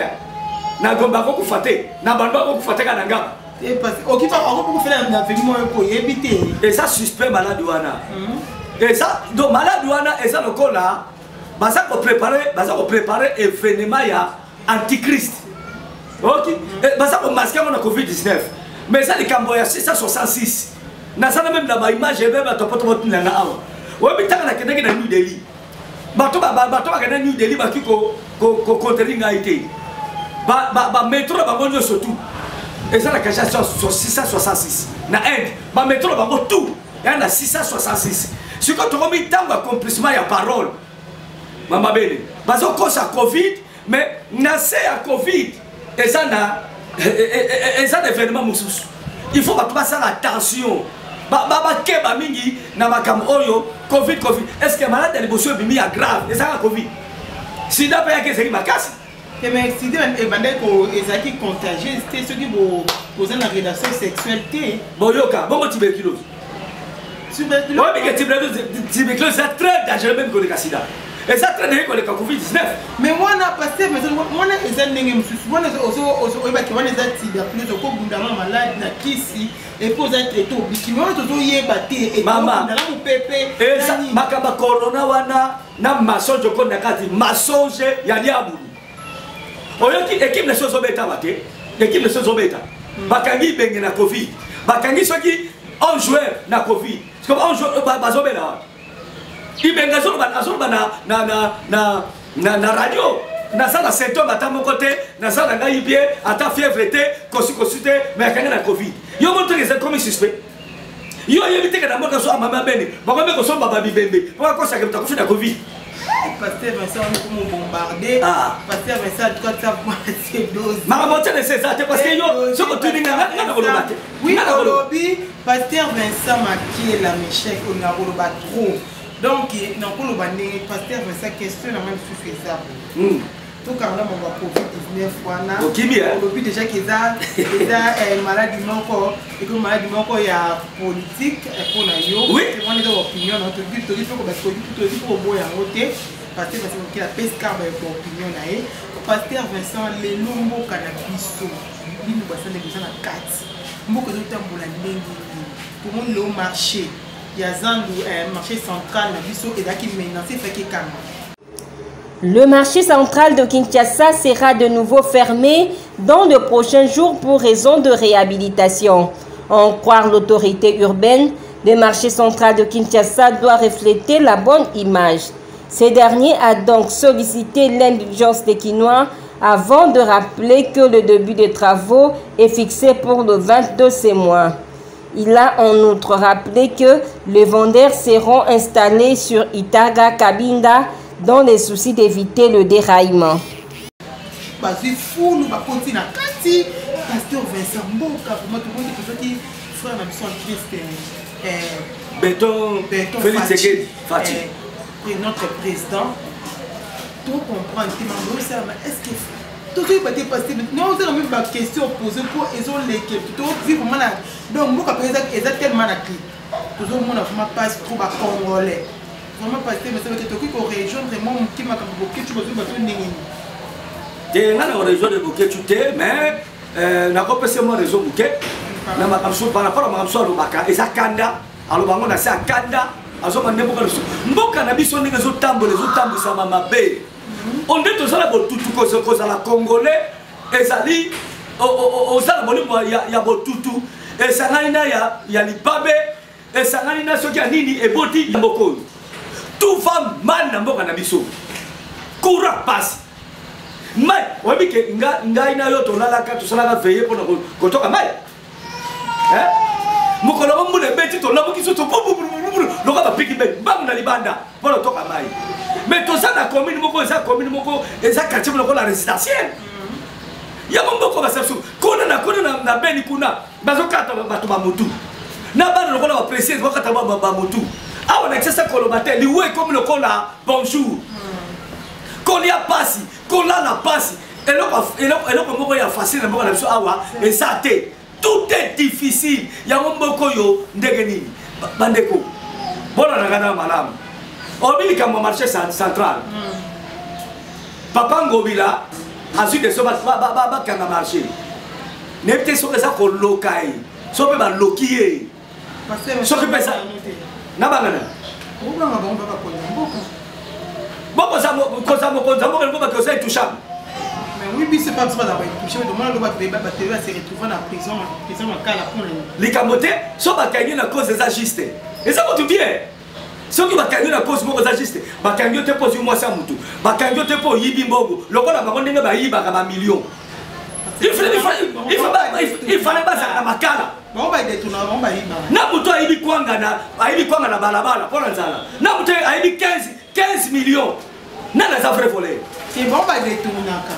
Na gomba akokufa te na bando akokufa te kaka na ngaba. Okipa akokufela na veni moko oyebi te. Eza suspect malade wana. Eza donc malade wana eza lokola baza ko préparer baza ko préparer événement ya antichrist ok eh, baza komaske yango na covid-19 mais eza likambo ya 666 naza na meme na baimage ebe bato poto botinda nga awa oyebi ntango nakendaki na new delhi bato bakenda new delhi baki kocontredire ngai te bametro na bango nyonso tout eza na kasha 666 na inde bametro na bango tout ya na 666 sikoyo tokomi ntango accomplissement ya parole mama bene bazokosa covid mais na se ya covid eza na eza na événement mosusu il faut bato basala attention bakeba mingi na makambo oyo covid covid est ce que malade ya liboso ebimi ya grave ezalaka covid sida mpe yaki ezalaki makasi te mais sida ebandaki ezalaki contagieuse te soki boza na relation sexuelle te boyoka bongo tuberculose oyebi ke tuberculose eza très dangereux meme koleka sida eza très dangereux koleka covid 19 mais wana pasteur wana eza ndenge mosusu wana oyebaki wana eza tuberculose okobundana na malade na kisi epuis oza traite obiki mais wana tozoyeba te mama mopepe makambo ya corona wana na mensonge okoni na kati mensonge ya diabulu oyoki ekipe na so ezobeta awa te ekipe na so ezobeta bakangi ibenge na covid bakangi soki 11 joueur na covid 11 joueur bazobela wapi ibenge azoloba na radio naza na symptôme ata moko te naza na ngai bien ata fièvre te kosikosi te mais akangi na covid yo moto eza komi suspect yo oyebi te ke na mboka so amami abene bakomi kosomba babibembe mpo bakosaka moto akufi na covid Pasteur Vincent, on est bombardé. Ah. Pasteur Vincent, toi, tu as c'est dose. makambo tia na eza te parce que yo soki otuni nga nga nakoloba te Oui, olobi, Pasteur Vincent Makiela Michel, on a koloba trop. Donc, nakoloba ndenge Pasteur Vincent question na ngai lisusu eza boye. Tokanga bango ya covid-19 wana okimi olobi déjà ke eza eza maladi moko ekomi maladi moko ya politique mpona yo wana eza opinion na toki toki mpe toki mpe koboya yango te. Pasteur Vincent Mokela apesi kaka ba opinion na ye. Pasteur Vincent, lelo mboka na biso bino basali boza na kati mboka ezotambola ndenge nini? Tomoni lelo marché ya zandu, marché central na biso ezalaki menacé, efaki ekanga. Le marché central de Kinshasa sera de nouveau fermé dans de prochains jours pour raison de réhabilitation. En croire l'autorité urbaine, le marché central de Kinshasa doit refléter la bonne image. Ce dernier a donc sollicité l'indulgence des Kinois avant de rappeler que le début des travaux est fixé pour le 22 ce mois. Il a en outre rappelé que les vendeurs seront installés sur Itaga Kabinda dans les soucis d'éviter le déraillement. Bazwi fulu bakoti na kati. Pasteur Vincent Mboka, vraiment tout le monde qui frère na biso en Christ, Béton, Béton Félix Fatshi, Tshisekedi, Fatshi. Et notre président, tout comprendre, tout le monde, est-ce que tout ce qui est passé, non, vous avez même pas question posée pour ils ont les tout vit vraiment la donc mboka pe eza tellement na clé. Tout le monde a vraiment passe trop bas congolais. Vraiment passé mais ça veut dire que ko rejoindre moi qui m'a comme Boketshu bazo bazo ndenge nini. Te nga na rejoindre Boketshu te mais na ko pese moi réseau moke na makambo so par rapport à makambo so alobaka eza kanda aloba ngo na se akanda azoma nde mboka biso mboka na biso ndenge ezotambola ezotambwisama mabe onde tozala botutu kozala congolais ezali ozala molimo ya botutu esangani na ya libabe esangani na soki ya nini eboti mboka oyo tout va mal na mboka na biso courant passe mai oyebi ke ngai na yo tolalaka tosalaka veye mpona kotoka mai mokolo yango mbula ebeti tolamuki so loka bapiki mbe mbangu na libanda mpona toka mai mais toza na commune moko eza commune moko eza quartier moko lokola résidentiel yango moko basabiso kuna na kuna na beni kuna bazokata bato bamotu na bana lokola baprécise bakata bamotu awa na kisasa koloba te liwa ekomi lokola bonjour kolia pasi kolala pasi. Eloko moko ya facile na mboka na biso awa eza te. Tout est difficile. Yango mboka oyo ndenge nini? Bandeko, bolandaka na malamu. Oyebi likambo ya marché central. Papa Ngobila azwi deso bakanga marché. Nayebi te soki eza koloka ye, soki mpe baloki ye. Soki mpe eza na bangana. Bokoza mokonzi ya mboka lingo bato oza intouchable. Oui, biso pa biso bazala baintouchable, tomona lo bato bato ba se retrouve na prison, prison makala mpona likambo te. So bakangi na cause eza juste, eza motu bien. Soki bakangi na cause moko eza juste, bakangi yo te mpo ozwi mwasi ya motu, bakangi yo te mpo oyibi mbongo lokola bango ndenge bayibaka bamillion. Il fallait bazala na makala. Na moto ayibi kwanga na ayibi kwanga na balabala mpo na nzala, na moto ayibi 15 millions, nani aza vrai voleur? Bango badetournaka,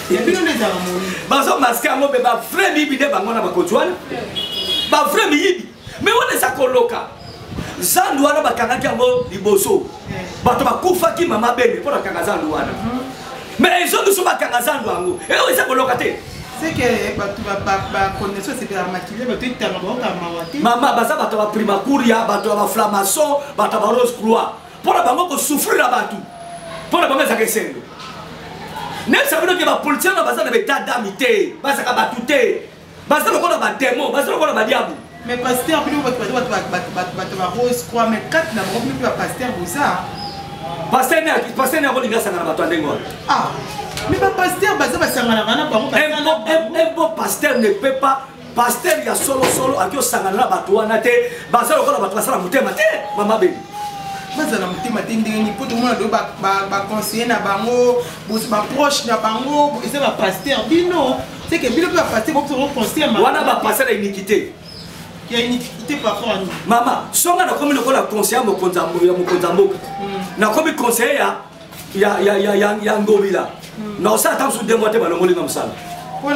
bino nde ezalaka moyibi. Bazomaske yango mpe bavrai miyibi nde bango na bakonzi wana, bavrai miyibi. Me wana eza koloka. Zandu wana bakangaki yango liboso, bato bakufaki mama bene mpo nakanga zandu wana. Me ezongi so bakanga zandu yango, eloko eza koloka te. C'est que bato baconnexion esepelaka makili, bato etanga baoka mawa te. Mama, baza bato ya baprimakuria, bato ya baflamason, bato ya barose croix. Mpo na bango kosouffrir na bato, mpo na bango ezalaka esengo. Nayebisa bino ke bapolitien na baza na baetat d'âme te, bazalaka bato te, baza lokola bademo, baza lokola badiabu. Mais pasteur, bino bato bato bato bato bato ba rose croix, mais kati na bango bino mpe bapasteur boza. Pasteur ne akolinga asangana bato ya ndenge wana. Ah, mais bapasteur baza, basanganaka na bango. Un bon pasteur ne peut pas, pasteur ya solosolo aki osangana na bato wana te. Baza lokola bato basala motema te, mama beni. Bazala motema te ndenge nini? Po tomona do baconseiller na bango, baproche na bango eza bapasteur. Bino, c'est que bino mpe bapasteur bokoconseiller wana, bapasteur ya iniquité. Ya iniquité par rapport à nous. Mama, songa nakomi lokola conseiller mokonzi ya mokonzi ya mboka, nakomi conseiller ya Ngobila, naosala ata mosusu 2 mois te, balongoli nga mosala. Mpo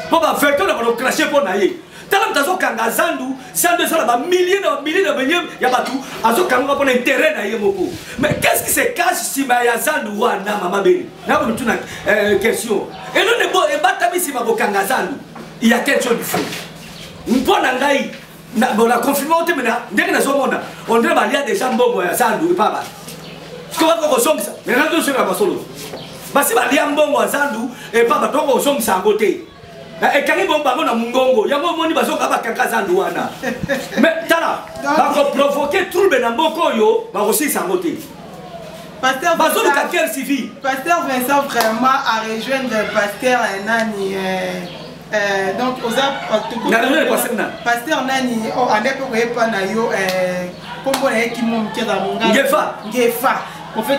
Mpo bavecteur na balocrache mpo na ye. Tala, moto azokanga zandu, zandu ezala bamillier na bamillier na millier ya bato, azokangaka mpo na intérêt na ye moko. Mais qu'est-ce qui se cache nsima ya zandu wana, mama beni? Nakomituna question. Elone bo ebatami nsima kokanga zandu, il y a quelque chose du fou. Mpo na ngai, bon, na confirme te, mais ndenge nazomona, on dirait balia déjà mbongo ya zandu epa bato. Sikoyo bako kozongisa, mais nazosengela masolo, basi balia mbongo ya zandu epa bato, bako kozongisa yango te. Ekangi bongo bango na mongongo yango, omoni bazonga bakanga zandu wana. Mais tala, bakoprovoke trouble na mboka oyo, bakosilisa yango te. Bazoluka guerre civile. Pasteur Vincent, vraiment à rejoindre pasteur nani, donc oza pasteur nani, oh, ande mpe koyepa na yo, nkombo na ye kimo moke azala monga. Ngefa. Ngefa.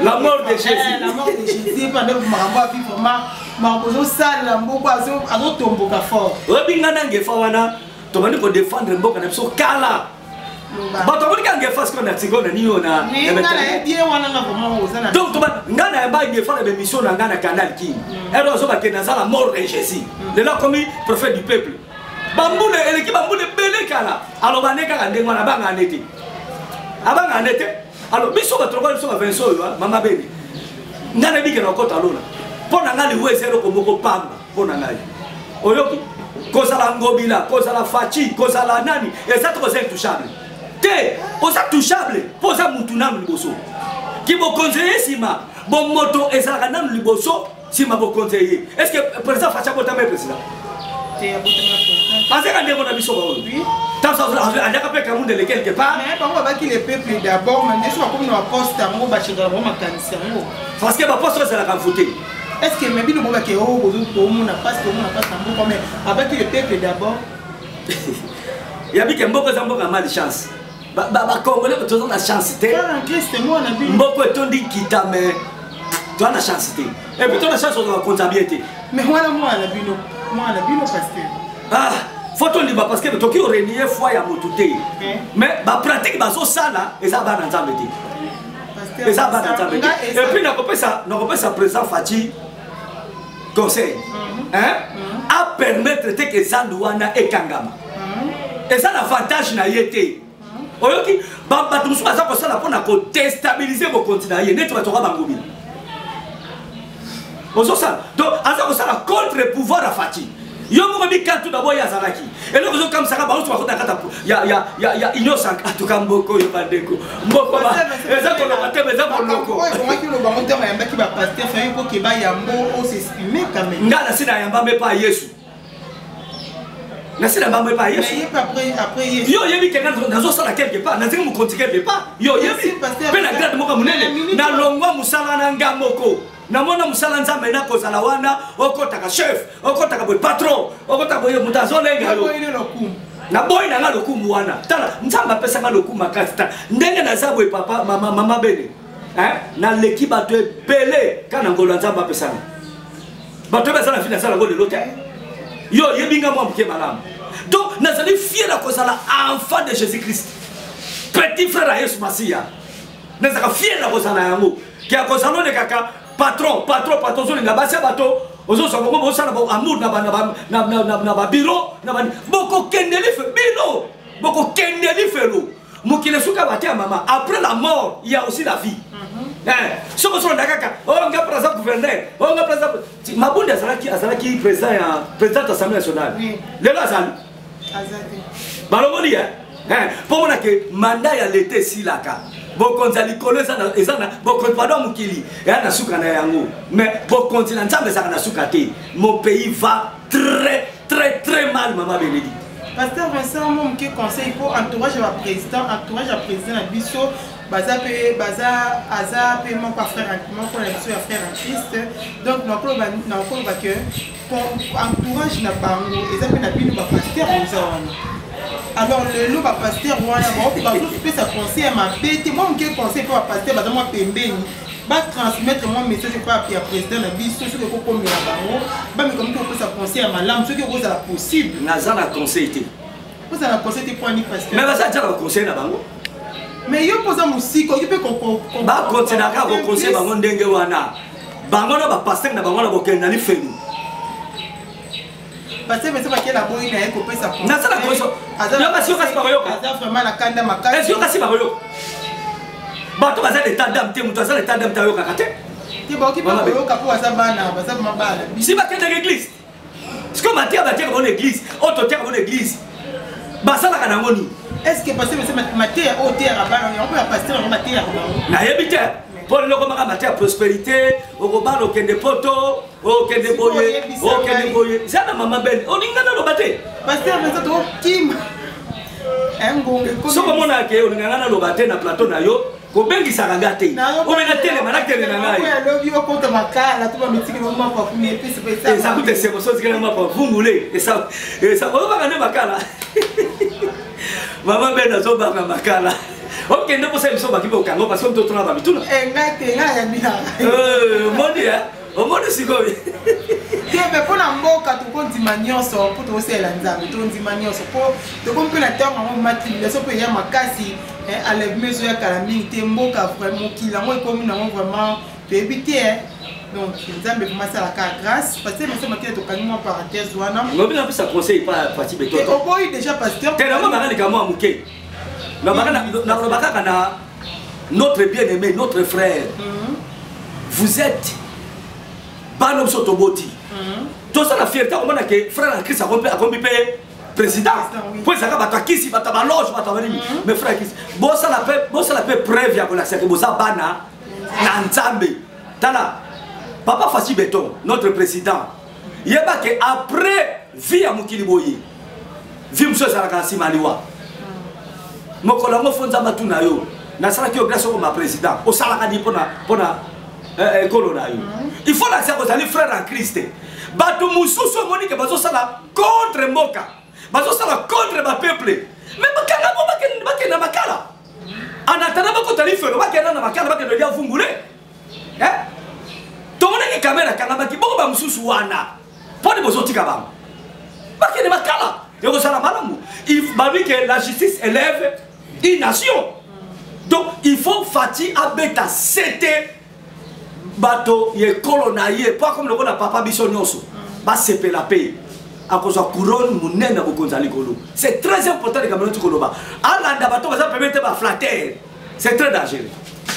La mort de Jésus. La mort de Jésus, mpe makambo avi vraiment, makambo ozosala mboka azotomboka fort. Oyebi, nga na Ngefa wana tobandi kodefendre mboka na biso kala. Bato amoni ka Ngefa sikoyo na tiko na nini oyo na donc nga na yamba Ngefa na bémission na nga na Canal King. Ero azobakende aza la mort de Jésus, lelo akomi prophète du peuple. Bambula eleki, bambula ebele kala, aloba nde kaka ndenge wana, abanga nde te, abanga nde te. Alors biso bato lokola biso bavinso oyo, mama beni, ngai nayebike na okota lola. Mpo na ngai liwa eza eloko moko pamba mpo na ngai. Oyoki, kozala Ngobila, kozala Faci, kozala nani, eza te koza intouchable te. Oza touchable mpo oza mutu nanu liboso, kibokonzi eye nsima. Bomoto ezalaka nanu liboso, nsima bokonzi eye. Est ce que président Faci abotama ye président? Azaka ndeko na biso baoyo aliaka mpe Kamundele quelque part. Bango babaki le peuple d'abord, mais nde so bakomi na baposte yango, bachangeaka bango makanisi yango. Parce que baposte oyo ezalaka mfute. Est ce que me bino bobaki o bomona pasi, bomona pasi na mboka, mais abaki le peuple d'abord? Yabi ke mboka eza mboka ya mal chance. Bacongolais toza na chance te. Mboka etondi nkita, mais toza na chance te. Et puis toza na chance ozala konza bien te. Mais wana mwana bino, mwana bino, pasteur. Ah, faut tondima, parce que toki orenie foi ya motu te, mais bapratique bazosala eza bana Nzambe te, eza bana Nzambe te. Et puis nakopesa président Faci conseil, hein, apermettre te ke zandu wana ekangama. Eza na avantage na ye te. Oyoki, bato mosusu baza kosala mpona kodestabilize bokonzi na ye, neti bato ka bangobila. Ozosala donc aza kosala contre pouvoir ya Fatshi. Yo moko bikatu d'abord ye azalaki eloko ezokamwisaka bango nyonso bakota kata ya union sacrée. En tout cas mboko oyo bandeko mboko eza koloba te eza boloko. Nga nasi nayambambe epa Yesu, nasi nayambambe epa Yesu. Yo oyebi ke nazosala quelque part, nazingi mokonzi quelque part. Yo oyebi mpe na grade moko monene, nalongwa mosala na nga moko, namona mosala Nzambe nakozala wana. Okotaka chef, okotaka boye patron, okotaka boye moto azolenga yo. Naboyi na nga lokumu wana. Tala, Nzambe apesanga lokumu makasi. Ta ndenge naza boye, papa, mama, mama bene, naleki bato ebele kaka na ngolo ya Nzambe apesanga. Bato oyo baza na vi nasala yango lelo te. Yo oyebi nga mwa moke malamu. Donc nazali fier ya kozala enfant de Jésus Christ, petit frère ya Yesu Masiya. Nazalaka fier ya kozala yango ke ya kozala olekaka patron, patron, patron. Ozolinga basi ya bato, ozozwa bango, bosala amour na babiro. Bokokende life, bino bokokende lifelo. Mokili esuka bate ya mama. Après la mort, il y a aussi la vie. Soki ozolanda kaka oyo nga président gouverneur, oyo nga président Mabunda, azalaki président ya président ya Assemblée nationale, lelo azali balongoli ye mpo mona ke mandat ya leta esilaka. Bokonzi ya likolo eza na bokonzi, pardon, mokili eya na suka na yango, mais bokonzi na Nzambe ezalaka na suka te. Mon pays va très très très mal, mama Bénédicte. Pasteur Vincent, mo moke conseil mpo entourage ya baprésident, entourage ya président na biso baza mpe baza, aza mpe moko ya frère, moko na biso ya frère en Christ. Donc nakoloba ke entourage na bango eza mpe na bino bapasteur oza wana. Alors lelo bapasteur wana bazopesa conseil ya mabe te. Mwa moke conseil mpo bapasteur baza mwa pembeni, batransmettre mwa message epa ya président na biso. Soki ekokomela bango, bameka moki kopesa conseil ya malamu soki ekozala possible. Naza na conseil te. Ozala na conseil te poani, pasteur? Mais baza tia na baconseil na bango. Mais yo mpo oza mosika, oki mpe. Bakontinaka koconseil bango ndenge wana, bango na bapasteur na bango na bokende na lifelu. Pasteur Vincent Makela boyi na ye kopesa. Nasala conseil. Yoka, yoka, si bakoyoka. Aza vraiment na kanda makasi. Yoka, si bakoyoka. Bato baza l'état d'âme te. Moto aza l'état d'âme te, ayokaka te. Te, baoki mpe koyoka mpo baza bana, baza vraiment bana. Si bakendaka église, sikoyo mateya batiaka bango na église, oyo totiaka bango na église, basalaka nango nini? Est ce que pasteur Vincent, mateya oyo oteyaka bana yango mpe bapasteur yango bateyaka bango? Nayebi te mpo lelo komaka mateya prospérité, okobala, okende poto, okende boye, okende boye. Eza na mama bene, olinga naloba te. Pasteur Vincent, tokokima. Soki omonaka ke olinga nga naloba te na plateau na yo, kobengisaka nga te. Obenga telema, nakende na ngai. Eza kuta esengo so otikali mapa vungule, ozobanga nde makala. Mama bene azobanga makala. Okende mposa biso baki mpe okanga parce que totuna bamituna. Omoni, omoni sikoyo. Te, me mpo na mboka tokondima nyonso, mpo tokosalela Nzambe, tondima nyonso, mpo tokomi mpe na ntango yango matribulation mpe eya makasi, enlèvement ezoya kala mingi te. Mboka, mokili yango ekomi nango vraiment toyebi te. Donc Nzambe vraiment asalaka grâce. Pasteur Vincent Makila, tokangi mwa parenthèse wana. Lobi napesa conseil pa Fatshi Béton. Oboyi déjà, pasteur. Te, nango baka likambo ya moke, naloba kaka na notre bien-aimé, notre frère. Vous êtes bana biso toboti, tozala fierté akomona ke frère ya Christ akombi mpe président, mpo ezalaka bato akisi, bato ya baloge, bato ya banini. Mais frère Christ, bosala mpe preuve ya kolakisa ke boza bana na Nzambe. Tala papa Fatshi Béton, notre président, yeba ke après vie ya mokili boye, vie mosusu ezalaka na nsima liwa. Mokolo yango fo Nzambe atuna yo: nasalaki yo grâce okoma président, osalaka nini mpona ekolo na yo? Il faut lakisa kozali frère en Christ. Bato mosusu omoni ke bazosala contre mboka, bazosala contre bapeuple, mais bakanga bo bakende na makala. En attendant bakota lifelo, bakenda na makala, bakende lia vungule. Tomonaki Kamerhe akangamaki bongo. Bamosusu wana, mponi bozotika bango bakende makala? Ekozala malamu. Balobi ke la justice élève une nation. Donc il faut Fatshi abeta sete bato ya ekolo na ye mpo akomi lokola papa. Biso nyonso basepela mpe akozwa couronne monene ya bokonzi ya likolo. C'est très important likambo noti koloba. Alanda bato baza pembeni te, baflatter, c'est très dangereux.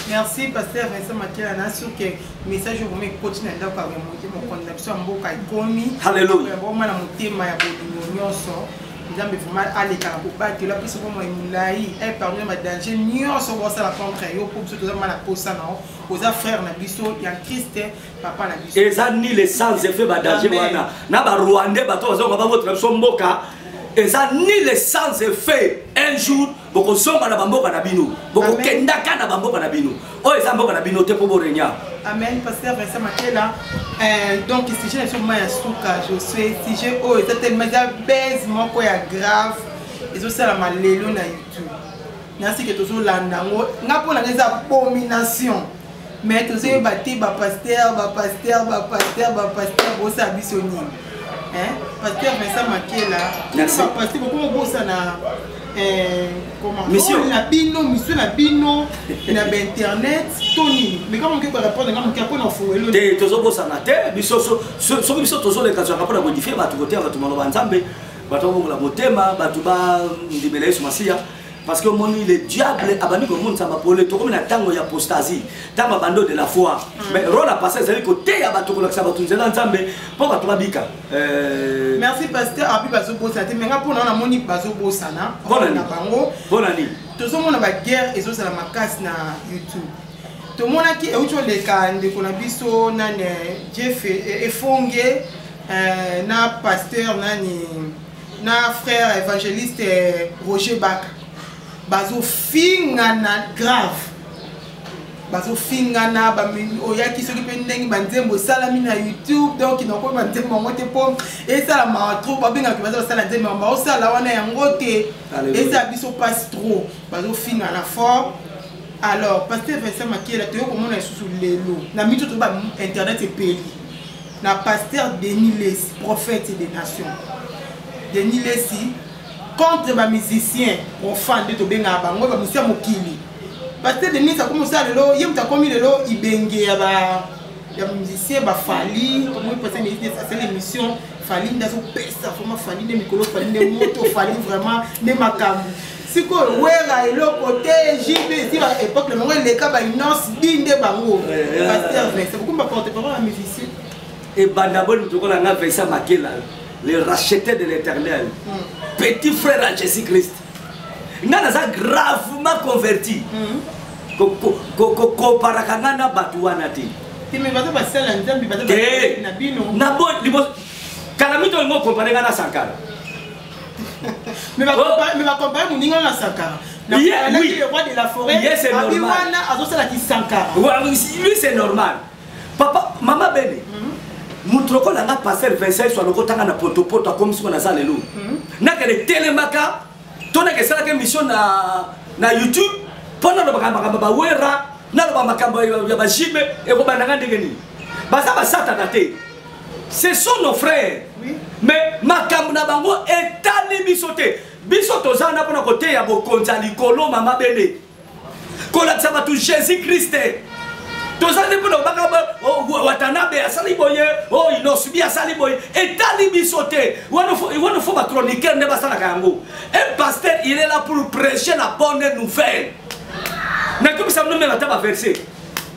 Merci pasteur Vincent Makela na sur que message oyo vraiment ekoti na ndako ya mokonzi na biso ya mboka ekomi. Alléluia. Vraiment na motema ya bolingo nyonso. Nzambe vraiment aleka na kobatela biso bomoi molai épargne ba danger nyonso bosala contre yo mpo biso toza ma na posa na yo oza frère na biso ya Christ papa na biso. Eza ni le sans effet ba danger wana na ba rwandais bato bazonga babotela biso mboka eza ni le sans effet un jour bokozonga na bamboka na bino bokokendaka na bamboka na bino oyo eza mboka na bino te mpo borenia. Amen. Pasteur Vincent Makela, donc sujet na biso ma ya suka, je suis sujet oyo eza tellement eza base moko ya grave ezosalama lelo na YouTube nasike tozolanda yango nga mpo na nga eza abomination mais tozoyeba te bapasteur bapasteur bapasteur bapasteur bosala biso nini? Pasteur Vincent Makela, bapasteur bokoma bosana mission na bino, mission na bino na bainternet to nini? Mais kama moke korépondre nga moke mpona ofungelo. Te, tozobosana te. Biso soki biso tozoleka zwaka mpona koédifier bato, koteya bato maloba Nzambe, bato babongola motema, bato bandimela Yesu Masiya, parce que omoni le diable abandi komonisa bapole. Tokomi na ntango ya apostasie, ntango abandon de la foi. Mais rôle ya pasteur ezali koteya bato, kolakisa bato nzela Nzambe mpo bato babika. Merci pasteur. Abi bazobosana te, mais nga mpona namoni bazobosana na bango. Mpona nini? Tozomona baguerre ezozala makasi na YouTube. Tomonaki euti oleka ndeko na biso nani, Jeff Efonge, na pasteur nani, na frère évangéliste Roger Baka, bazofingana grave, bazofingana. Oyaki soki mpe ndenge banzembo esalami na YouTube, donc nakoyi banzembo yango te mpo esalamaka trop. Babengaka baza basala nzembo yango, baosala wana yango te, ezala biso mpasi trop, bazofingana fort. Alors pasteur Vincent Makela, toyei komona lisusu lelo na mito to ba internet epeli na pasteur Denis Lessi, prophète des nations Denis Lessi, contre bamusicien profane nde tobengaka bango, bamusicien mokili. Pasteur Denis akomi kosala lelo, ye moto akomi lelo ibenge ya ba ya musicien bafali. Tomoni pasteur Denis asali émission, Fali nde azopesa vraiment, Fali nde mikolo, Fali nde moto, Fali vraiment nde makambo. Sikoyo Wera eloko te, JB esi ba époque na bango eleka, bainonce bi nde bango. Pasteur Vincent, bokomi baporte parole ya musicien. Ebanda boni lokola nga Vincent Makela, le racheté de l'Éternel, petit frère à Jésus Christ, nga naza gravement converti, kokomparaka nga na bato wana te. Te, mais baza basala Nzambe, baza na bino. Na bo liboso kala mito olingo comparer nga na Sankara. Mais bacompare moninga na Sankara. Oui. Le roi de la forêt. Yes, c'est abi normal. Wana azosalaki Sankara. Lui, c'est normal. Papa, mama bene, moto lokola nga pasteur Vincent so alokotanga na potopoto, akomi siko naza lelo nakende telemaka to nake esalaka émission na YouTube mpo nalobaka makambo bawera, naloba makambo ya bajibe, ekobandanga ndenge nini? Baza basatana te, ce sont nos frères. Mais makambo na bango etali biso te. Biso toza na mpona koteya bokonzi ya likolo, mama bene, kolakisa bato Jésus Christ. Toza nde mpona obaka Watanabe asali boye, o Innoss'B asali boye, etali biso te. Wana faut bachroniqueur nde basalaka yango. Un pasteur, il est là pour prêcher la bonne nouvelle. Nakobisa bino même ata baverset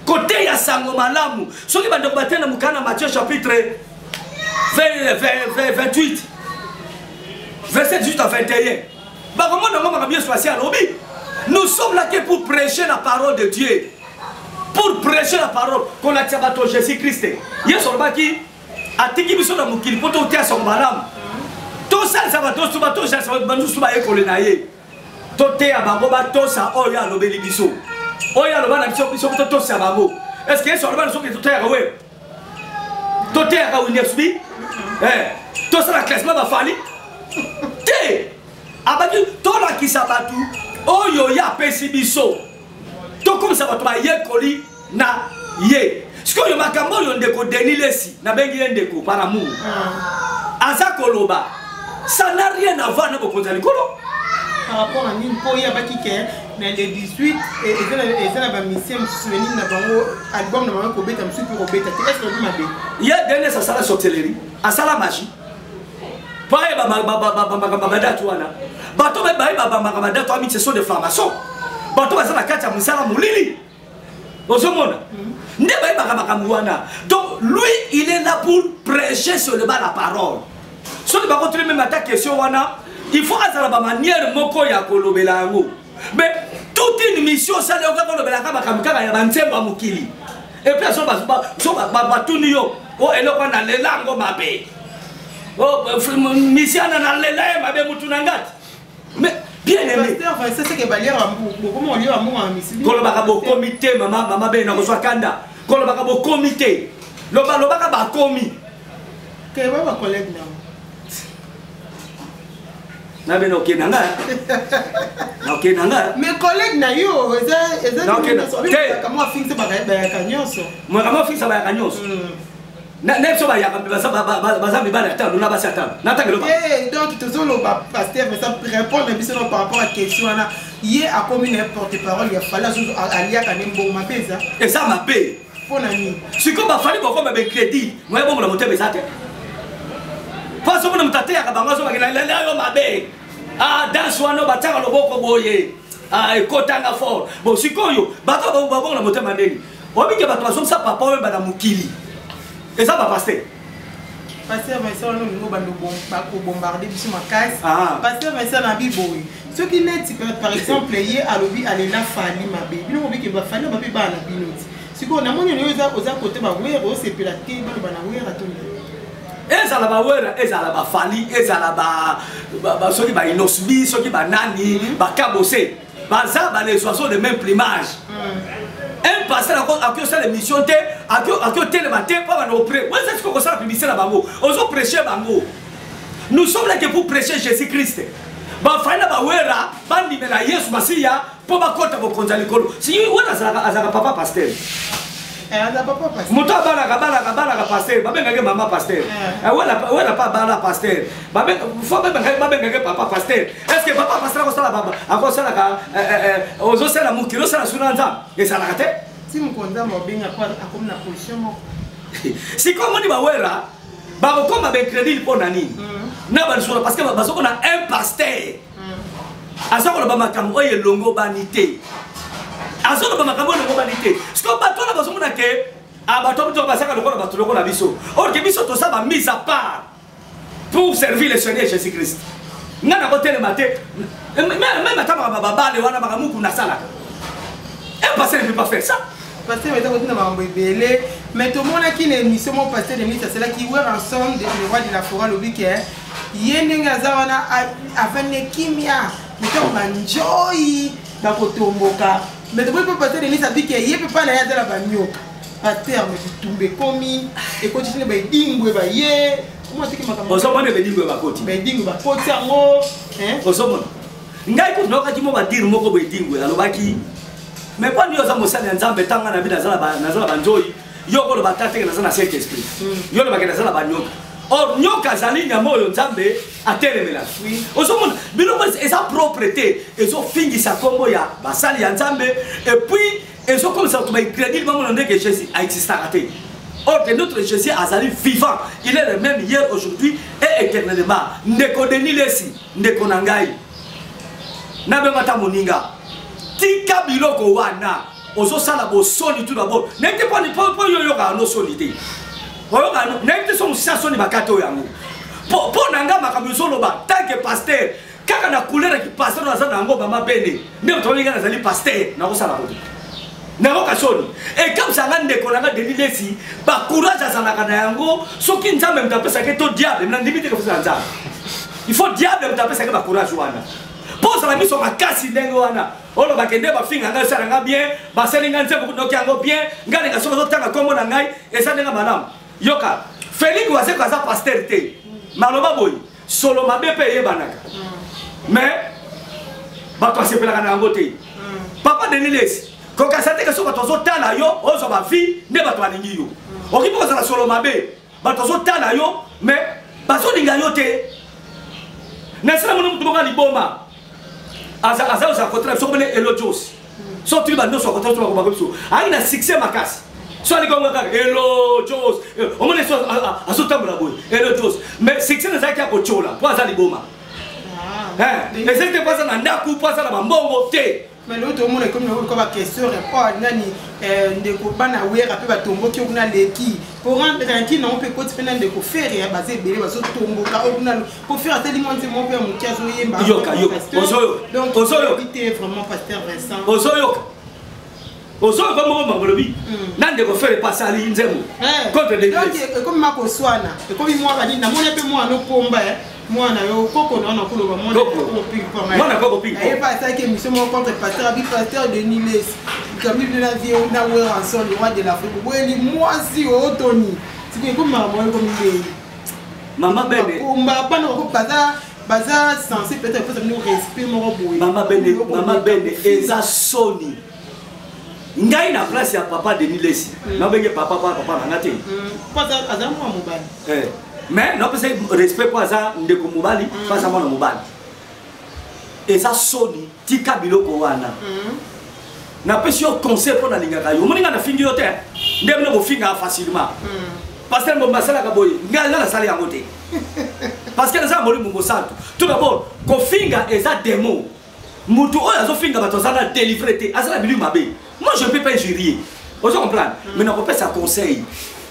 kote ya sango malamu. Soki bandeko bate na mokanda Matthieu chapitre 28 verset 18 à 21, bakomona yango makambo Yesu asi alobi. Nous sommes là que pour prêcher la parole de Dieu, pour prêcher la parole, kolakisa bato Jésus Christ. Yesu alobaki atiki biso na mokili mpo toteya sango malamu, tosalisa bato so batosalisa banusu bayekole na ye, toteya bango batosa oyo alobeli biso, oyo aloba na biso, biso totosa bango. Est ce que Yesu aloba na soki toteyaka we, toteyaka Innoss'B, tosala classement bafali te? Abaki tolakisa bato oyo ye apesi biso, tokomisa bato bayekoli na ye. Sikoyo makambo oyo ndeko Denis Lesi, nabengi ye ndeko par amour, aza koloba, ça n'a rien à voir na bokonzi ya likolo. Par rapport à nini? Mpo oyabaki ke na le 18 eza na bamusicien mosusu nini na bango, album na bango kobeta, mosusu mpe kobeta te. Est ce que mabe? Ye Denis asala sorcellerie, asala magie po ayeba makambo badate wana. Bato bayeba makambo badate wana, ce sont des francs-maçons, bato baza na kati ya mosala molili. Ozomona nde bayebaka makambo wana. Donc lui, il est là pour prêcher seulement la parole. Soki bakotuli meme ata question wana, il faut azala bamanière moko ya kolobela yango. Mais toute une mission osali, oka kolobelaka makambo kaka ya banzembo ya mokili. Et puis so batuni yo o eloko wana, nalela yango mabe, misiana nalela ye mabe, mutu na ngati. Mais bien aimé, kolobaka bokomi te, mama, mama be nakozwa kanda. Kolobaka bokomi te, loba, lobaka bakomi. Na bino okende nga, nakokende nga. Mais collègue na yo eza mwa afingisa bayaka nyonso. Makambo afingisa bayaka nyonso na biso, bayaka baza mibali atano na basi atano natangelo. Donc tozoloba, pasteur, mais ça répondre na biso par rapport à question wana. Ye akomi na porte parole ya Fally, aliaka ne mbongo, mabe eza? Eza mabe. Mpo na nini? Sikoyo baFally bokoma bacrédit moya bongola motema eza te, mpo azomona moto ateyaka bango, azobakela lela yo mabe. Ah, danse wana batiaka loboko boye, ah, ekotanga fort. Bon, sikoyo bato babongola motema ndeni? Obike bato bazongisa papa oyo bana mokili, eza bapasteur. Pasteur Vincent, wana olingo bando bakobombarde biso makasi. Pasteur Vincent, na biboye, soki neti par exemple ye alobi alela Fally mabe, bino mobike baFally bape bana na bino ti sikoyo namoni oyo oza kote baWerra, osepela te baloba na Werra to? Ezala baWerra, ezala baFally, ezala soki baInnoss'B, soki banani, bakabose, baza ba les oiseaux de même plumage. Un pasteur akoki osala émission te, akoki otelema te mpo bana opre weza. Sikoyo kosala publicité na bango, ozoprêche bango. Nous sommes là que pour prêcher Jésus Christ. BaFally na baWerra bandimela Yesu Masiya mpo bakɔta bokonzi ya likolo. Si wana azalaka papa pasteur, moto abalaka balaka balaka pasteur, babengaki mama pasteur. Wera pa abala pasteur, fo babengaki papa pasteur. Est ce que papa pasteur akosala, akosalaka, ozosala mokili, osala suna Nzambe, ezalaka te. Ti mokonzi Nzambe abenga akomi na position moko. Sikoyo omoni baWerra bakokoma baincrédule mpo na nini na balisolo? Parce que bazokona un pasteur aza koloba makambo oyo elongo bani te, azoloba makambo oyo elongo bani te. Sikoyo bato wana bazomona ke bato bato bazaka lokola bato lokola biso, or ke biso toza bamise à part pour servir le Seigneur Jésus Christ. Nga nakotelema te, même ata makambo babale wana, makambo nasalaka, un pasteur ne peut pas faire ça. Pasteur, eza kotina makambo ebele, mais tomonaki na émission moko pasteur Denis asalaki, Werrason le roi de la forêt alobi ke ye ndenge aza wana avandi kimia, ntango banjoi bakotomboka. Mais tomoni mpe pasteur Denis abi ke ye mpe mpa na ye aza na banyoka. Pasteur, mais bitumba ekomi, ekoti tine baedingwe baye. Ozomona bedingwe bakoti. Baedingwe bakoti yango. Ozomona, ngai kutu nayokaki mo badire moko boye, edingwe alobaki: mais mpo nini oza mosali ya Nzambe, ntanga na bi naza na banzoi, yo koloba ata teke naza na Saint Esprit, yo olobaki naza na banyoka? Or nyoka azali nyama oyo Nzambe atelemelaka. Ozomona biloko eza propre te, ezofingisa nkombo ya basali ya Nzambe, et puis ezokomisa bato baincrédule, bamona ndenge Jésus aexistaka te. Or que notre Jésus azali vivant, il est le même hier, aujourd'hui et éternellement. Ndeko Denis Lesi, ndeko na ngai, nabenga ata moninga, tika biloko wana ozosala bosoni. Tout d'abord, nayebi te mpo yo oyokaka no soni te, oyoka nayebi te so mosisa soni bakati oyo yango. Mpo na nga, makambo ezoloba tant que pasteur, kaka na couleur ya kipasteur naza na yango, mama bene nde moto balinga nazali pasteur, nakosala kote nayoka soni. Ekamisa nga, ndeko na nga Denis Lesi, bacourage azalaka na yango, soki Nzambe moto apesaki to diable. Nandimi te kofesa na Nzambe, il faut diable moto apesaki bacourage wana mpo ozala miso makasi ndenge wana. Olobaka nde bafinga ngai, osala nga bien, basali ngai nzembo noki yango bien, ngai ninga soki ozotanga nkombo na ngai eza ndenge malamu. Yoka, Félix Wazekwa aza pasteur te, maloba boye solo mabe mpe eyebanaka, mais bato basepelaka na yango te. Papa Denis Lesi, kokasa te ke soki bato bazotala yo ozwa bavie nde bato balingi yo. Okoki mpo kozala solo mabe, bato bazotala yo mais bazolinga yo te. Na esala mona motu moko ya liboma aza ozala kotala biso komene Elo Jos. So tuli banyonso akotala biso, bakobaka biso, ayaki na succès makasi. So aliki yango kaka Elo Jos, omoni so azotambola boye Elo Jos, mais succès nazalaki ya kotyola mpo aza liboma. Ezali te mpo aza na ndako, mpo aza na bambongo te. Mais lelo tomona ekomi nango lokola baquestion repo nani eh, ndeko bana wera mpe batomboki oyo kuna leki po ranki nango mpe ekoti mpe na ndeko fere ya baza ebele bazotomboka oyo kuna po fere asali mwa nzembo mpe ya moke azoyemba. Yoka, yoka, ozoyoka, ozoyoka te vraiment, pasteur Vincent. Ozoyoka, ozoyoka moko mangolobi na ndeko fere pasali nzembo eh, contre. Ekomi makoswana, ekomi mwa banini. Namoni mpe mwana okomba eh. Mwana yo koko na wana koloba. Mwana koko ping. Ayeba asalaki émission moko contre pasteur abi pasteur Denis Lessie likambi bino na vie na Werrason, le roi de l'Afrique. Boyeli mwasi otoni sikoyo ekomi makambo wana, ekomi ndenge Mama Bene. Komba bana bako baza censé peut-être epesa bino respect moko boye. Mama Bene, mama Bene, eza soni. Ngai na place ya papa Denis Lessie, nabenge papa pa papa nanga te. Po aza mwa mobali. Eh, mais napesa respect mpo aza ndeko mobali, mpo aza mwana mobali. Eza soni, tika biloko wana. Napesi yo conseil mpo nalingaka yo. Omoni, ngai nafingi yo te nde bino bofingaka facilement. Pasteur Mbomba asalaka boye, ngai nga nasali yango te parce que naza na molimo mosantu. Tout d'abord, kofinga eza démon. Mutu oyo azofinga bato aza na délivre te, aza na bilimo mabe. Moi, je ne peux pas injurier, ozo comprendre, mais nakopesa conseil.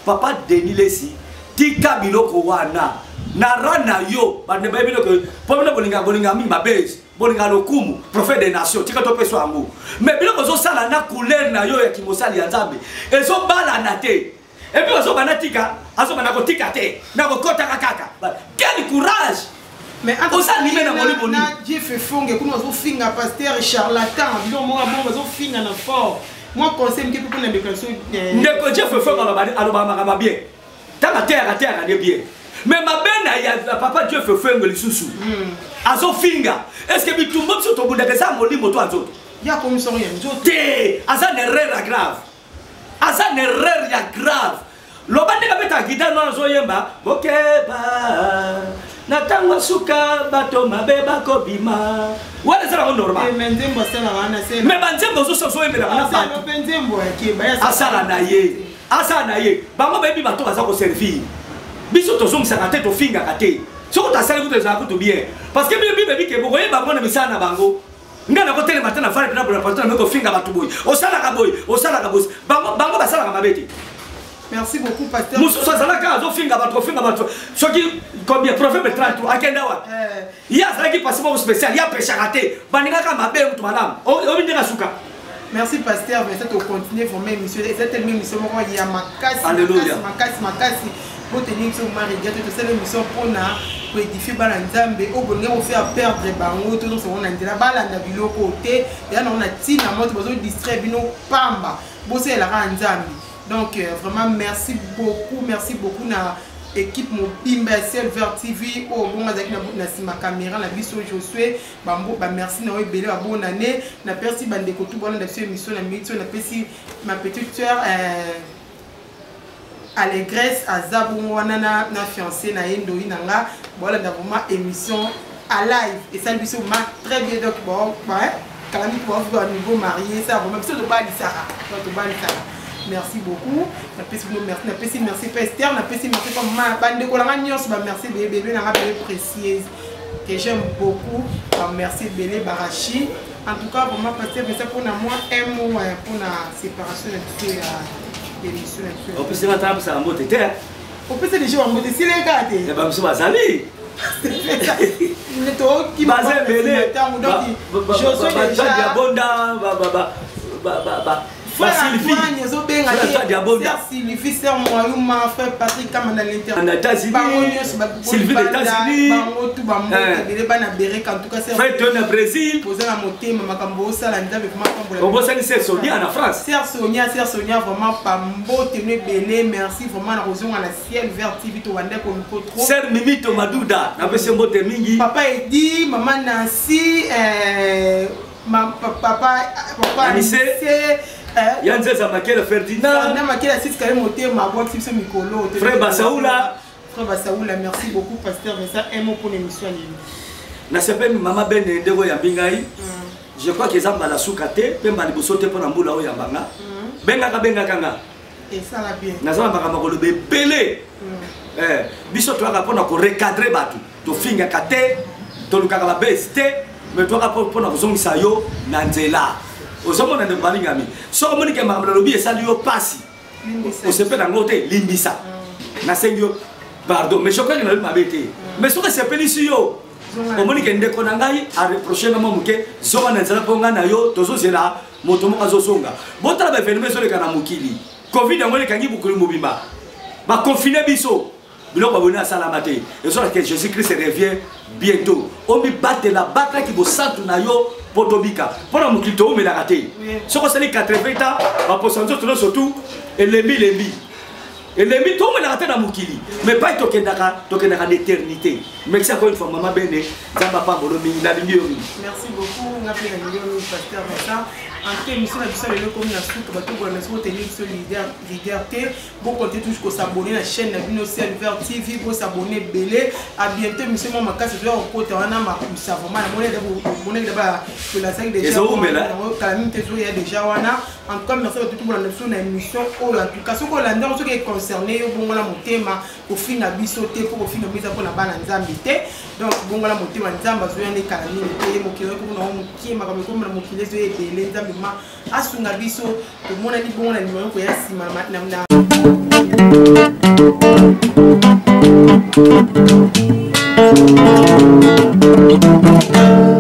Papa Denis Lessie, tika biloko wana na ra na yo. Bande bayebi biloko mpo bino bolinga, bolinga mingi mabezi, bolinga lokumu, prophète des nations. Tika topesa yango, mais biloko ozosala na couleur na yo ya kimosali ya Nzambe ezobalana te. Et puis azobanda tika, azobanda kotika te, na kokotaka kaka. Quel courage! Mais oza animé na molimo nini? Jeff Fonge kuna azofinga pasteur charlatan, biloko moko bongo bazofinga na fort. Mwa conseil moke mpe mpona ndeko na biso. Ndeko Jeff Fonge alobaka makambo bien, ntango ateyaka, ateyaka nde bien, mais mabe na ya papa Jeff Fonge lisusu azofinga. Est ce que bitumba biso tobundaka eza molimo to ya nzoto? Ya komisongo ya nzoto. Te, aza na erreur ya grave, aza na erreur ya grave. Loba ndenge abetaka guitare wana, azoyemba bokeba na ntango suka bato mabe bakobima, wana eza nango normal. Mais nzembo asalaka wana. Mais banzembo ozoyembelaka na bato. Mpe nzembo akeba. Asala na ye, asala na ye. Bango bayebi bato baza koservir biso. Tozongisaka te, tofingaka te. Soki tosali kutu, ezala kutu bien, parce que bino bible bike bokoyeba bango na misala na bango. Ngai nakotelema te na fale mpena bona patron na kofinga bato boye, osalaka boye, osalaka boye. Bango basalaka mabe te. Merci beaucoup, pasteur. Mosusu azalaka azofinga bato, kofinga bato soki combien. Proverbe 33 akenda wapi? Ye azalaki pasi moko spécial, ye apeshaka te, balingaka mabe mutu malamu obi ndenge asuka. Merci, pasteur Vincent. Tocontinue vraiment émission. Eza tellement émission moko ya makasi. Alléluia. Makasi, makasi. Boteni biso marega te. Tosala émission mpona koédifier bana Nzambe oyo bolingi kofaire perdre bango. Tozongisa bango na nzela, balanda biloko te eya nango na ntina moto bazodistraire bino pamba. Bosalelaka ya Nzambe. Donc vraiment merci beaucoup, merci beaucoup na équipe mobimba ya Ciel Vert TV oyo bongo azalaki na nsima caméra na biso, Josue Bambo. Bamerci na oyo ebele. Babonne année. Napesi bandeko tu bolanda biso émission na minute oyo. Napesi ma petite sœur Allégresse, aza bongo wana na fiancé na ye ndoi na nga. Bolanda vraiment émission à live, esali biso ma très bien. Donc bon, kala mingi ba nouveau marié, ça vraiment biso tobalisaka, donc tobalisaka. Merci beaucoup, napesi bino merci. Napesi merci pe Ester, napesi merci pa ma bandeko nanga nyonso. Bamerci ebele, bebe nanga bebe précieuse que j'aime beaucoup, bamerci ebele barachi. En tout cas, vraiment, pasteur Vincent, mpona mwa un mot mpona séparation na biso ya émission na biso. Opesi nga tala pesaka mbote te. Opesa déjà bango te, sileka te. Babiso bazali baza ebele. Ntango donc Josué déjà Diabonda. Sylvie azobenga Sylvie, sœur Moyuma, frère Patrick Kama na l'inter. Na États-Unis. Bango nyonso. Sylvie des États-Unis. Bango tu bambote ebele, bana Bereka en tout cas. Frère Tony na Brésil. Oza na motema makambo osala, Nzambe vraiment pambola. Obosani sœur Sonia na France. Sœur Sonia, sœur Sonia, vraiment pambote no ebele. Merci vraiment na kozonga na Ciel Vert TV. Tobanda koluko trop. Sœur Mimito Maduda, napesi mbote mingi. Papa Edi, mama Nancy, ma, papa papa Anissé. Anissé, Ya Nzeza Makele Ferdinand. Ferdinand Makele asisika ye motema, abwakisi biso mikolo. Frère Basaoula. Frère Basaoula, merci beaucoup, pasteur Vincent. Un mot pour l'émission ya lelo. Nasepeli, mama Bene, ndenge oyambi ngai. Je crois que eza mbala suka te mpe mbala liboso te mpo na mbula oyo yambanga. Bengaka, bengaka nga. Esala bien. Naza na makambo koloba ebele. Biso toyaka mpona korecadrer bato, tofingaka te, tolukaka babese te. Mais toyaka mpo na kozongisa yo na nzela. Ozomona ndeko balingami, soki omoni ke makambo nalobi esali yo mpasi, osepela yango te, limbisa. Nasengi yo pardon, mais je crois que nalobi mabe te. Mais soki esepelisi yo, omoni ke ndeko na ngai areproche nga mwa moke, zonga na nzela, mpo ngai na yo tozozela moto moko azozonga. Botala baevenema ezoleka na mokili. Covid yango elekangi mokili mobimba, baconfine biso, biloko baboni asalama te. Ezolaka ke Jésus Christ revient bientôt. Omibatela, batlaki bosantu na yo mpo tobika. Mpo na mokili toumelaka te. Soki osali 80 ans, baposa nzoto nyonso tu elembi lembi elembi, toumelaka te na mokili. Mais pai tokendaka, tokendaka na éternité. Merci encore une fois, mama Bene. Nzambe apambolo mingi, nalingi yo mingi. Merci beaucoup. Nga mpe nalingi yo mingi, pasteur Vincent. En tout cas, émission na biso lelo ekomi na suka. Bato bolanda soki oteni biso leader te, bokonte toujours kosabonner na chaîne na bino Ciel Vert TV. Bosabonner ebele. À bientôt. Émission mwa makasi toya kokota wana makusa. Vraiment namonaki daba tolasaki déjà. Ezowumela. Kala mingi te, ezoya déjà wana. En tout cas, merci bato tobolanda biso na émission oyo. En tout cas, soki olanda yango, soki econcerne yo, bongola motema. Kofinga biso te, mpo kofinga biso eza mpona bana Nzambe te. Donc bongola motema, Nzambe azoya nde kala mingi te. Mokili oyo komona ngo mokie, makambo ekomona mokili ezoya ebele. Nzambe ma asunga biso. Tomonani bongo na nimero koya nsima na.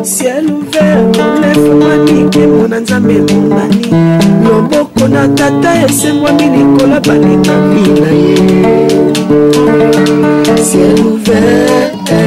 Ciel ouvert efungwami, nkembo na Nzambe emonani, loboko na Tata esembwami likolo balekami na ye. Ciel ouvert.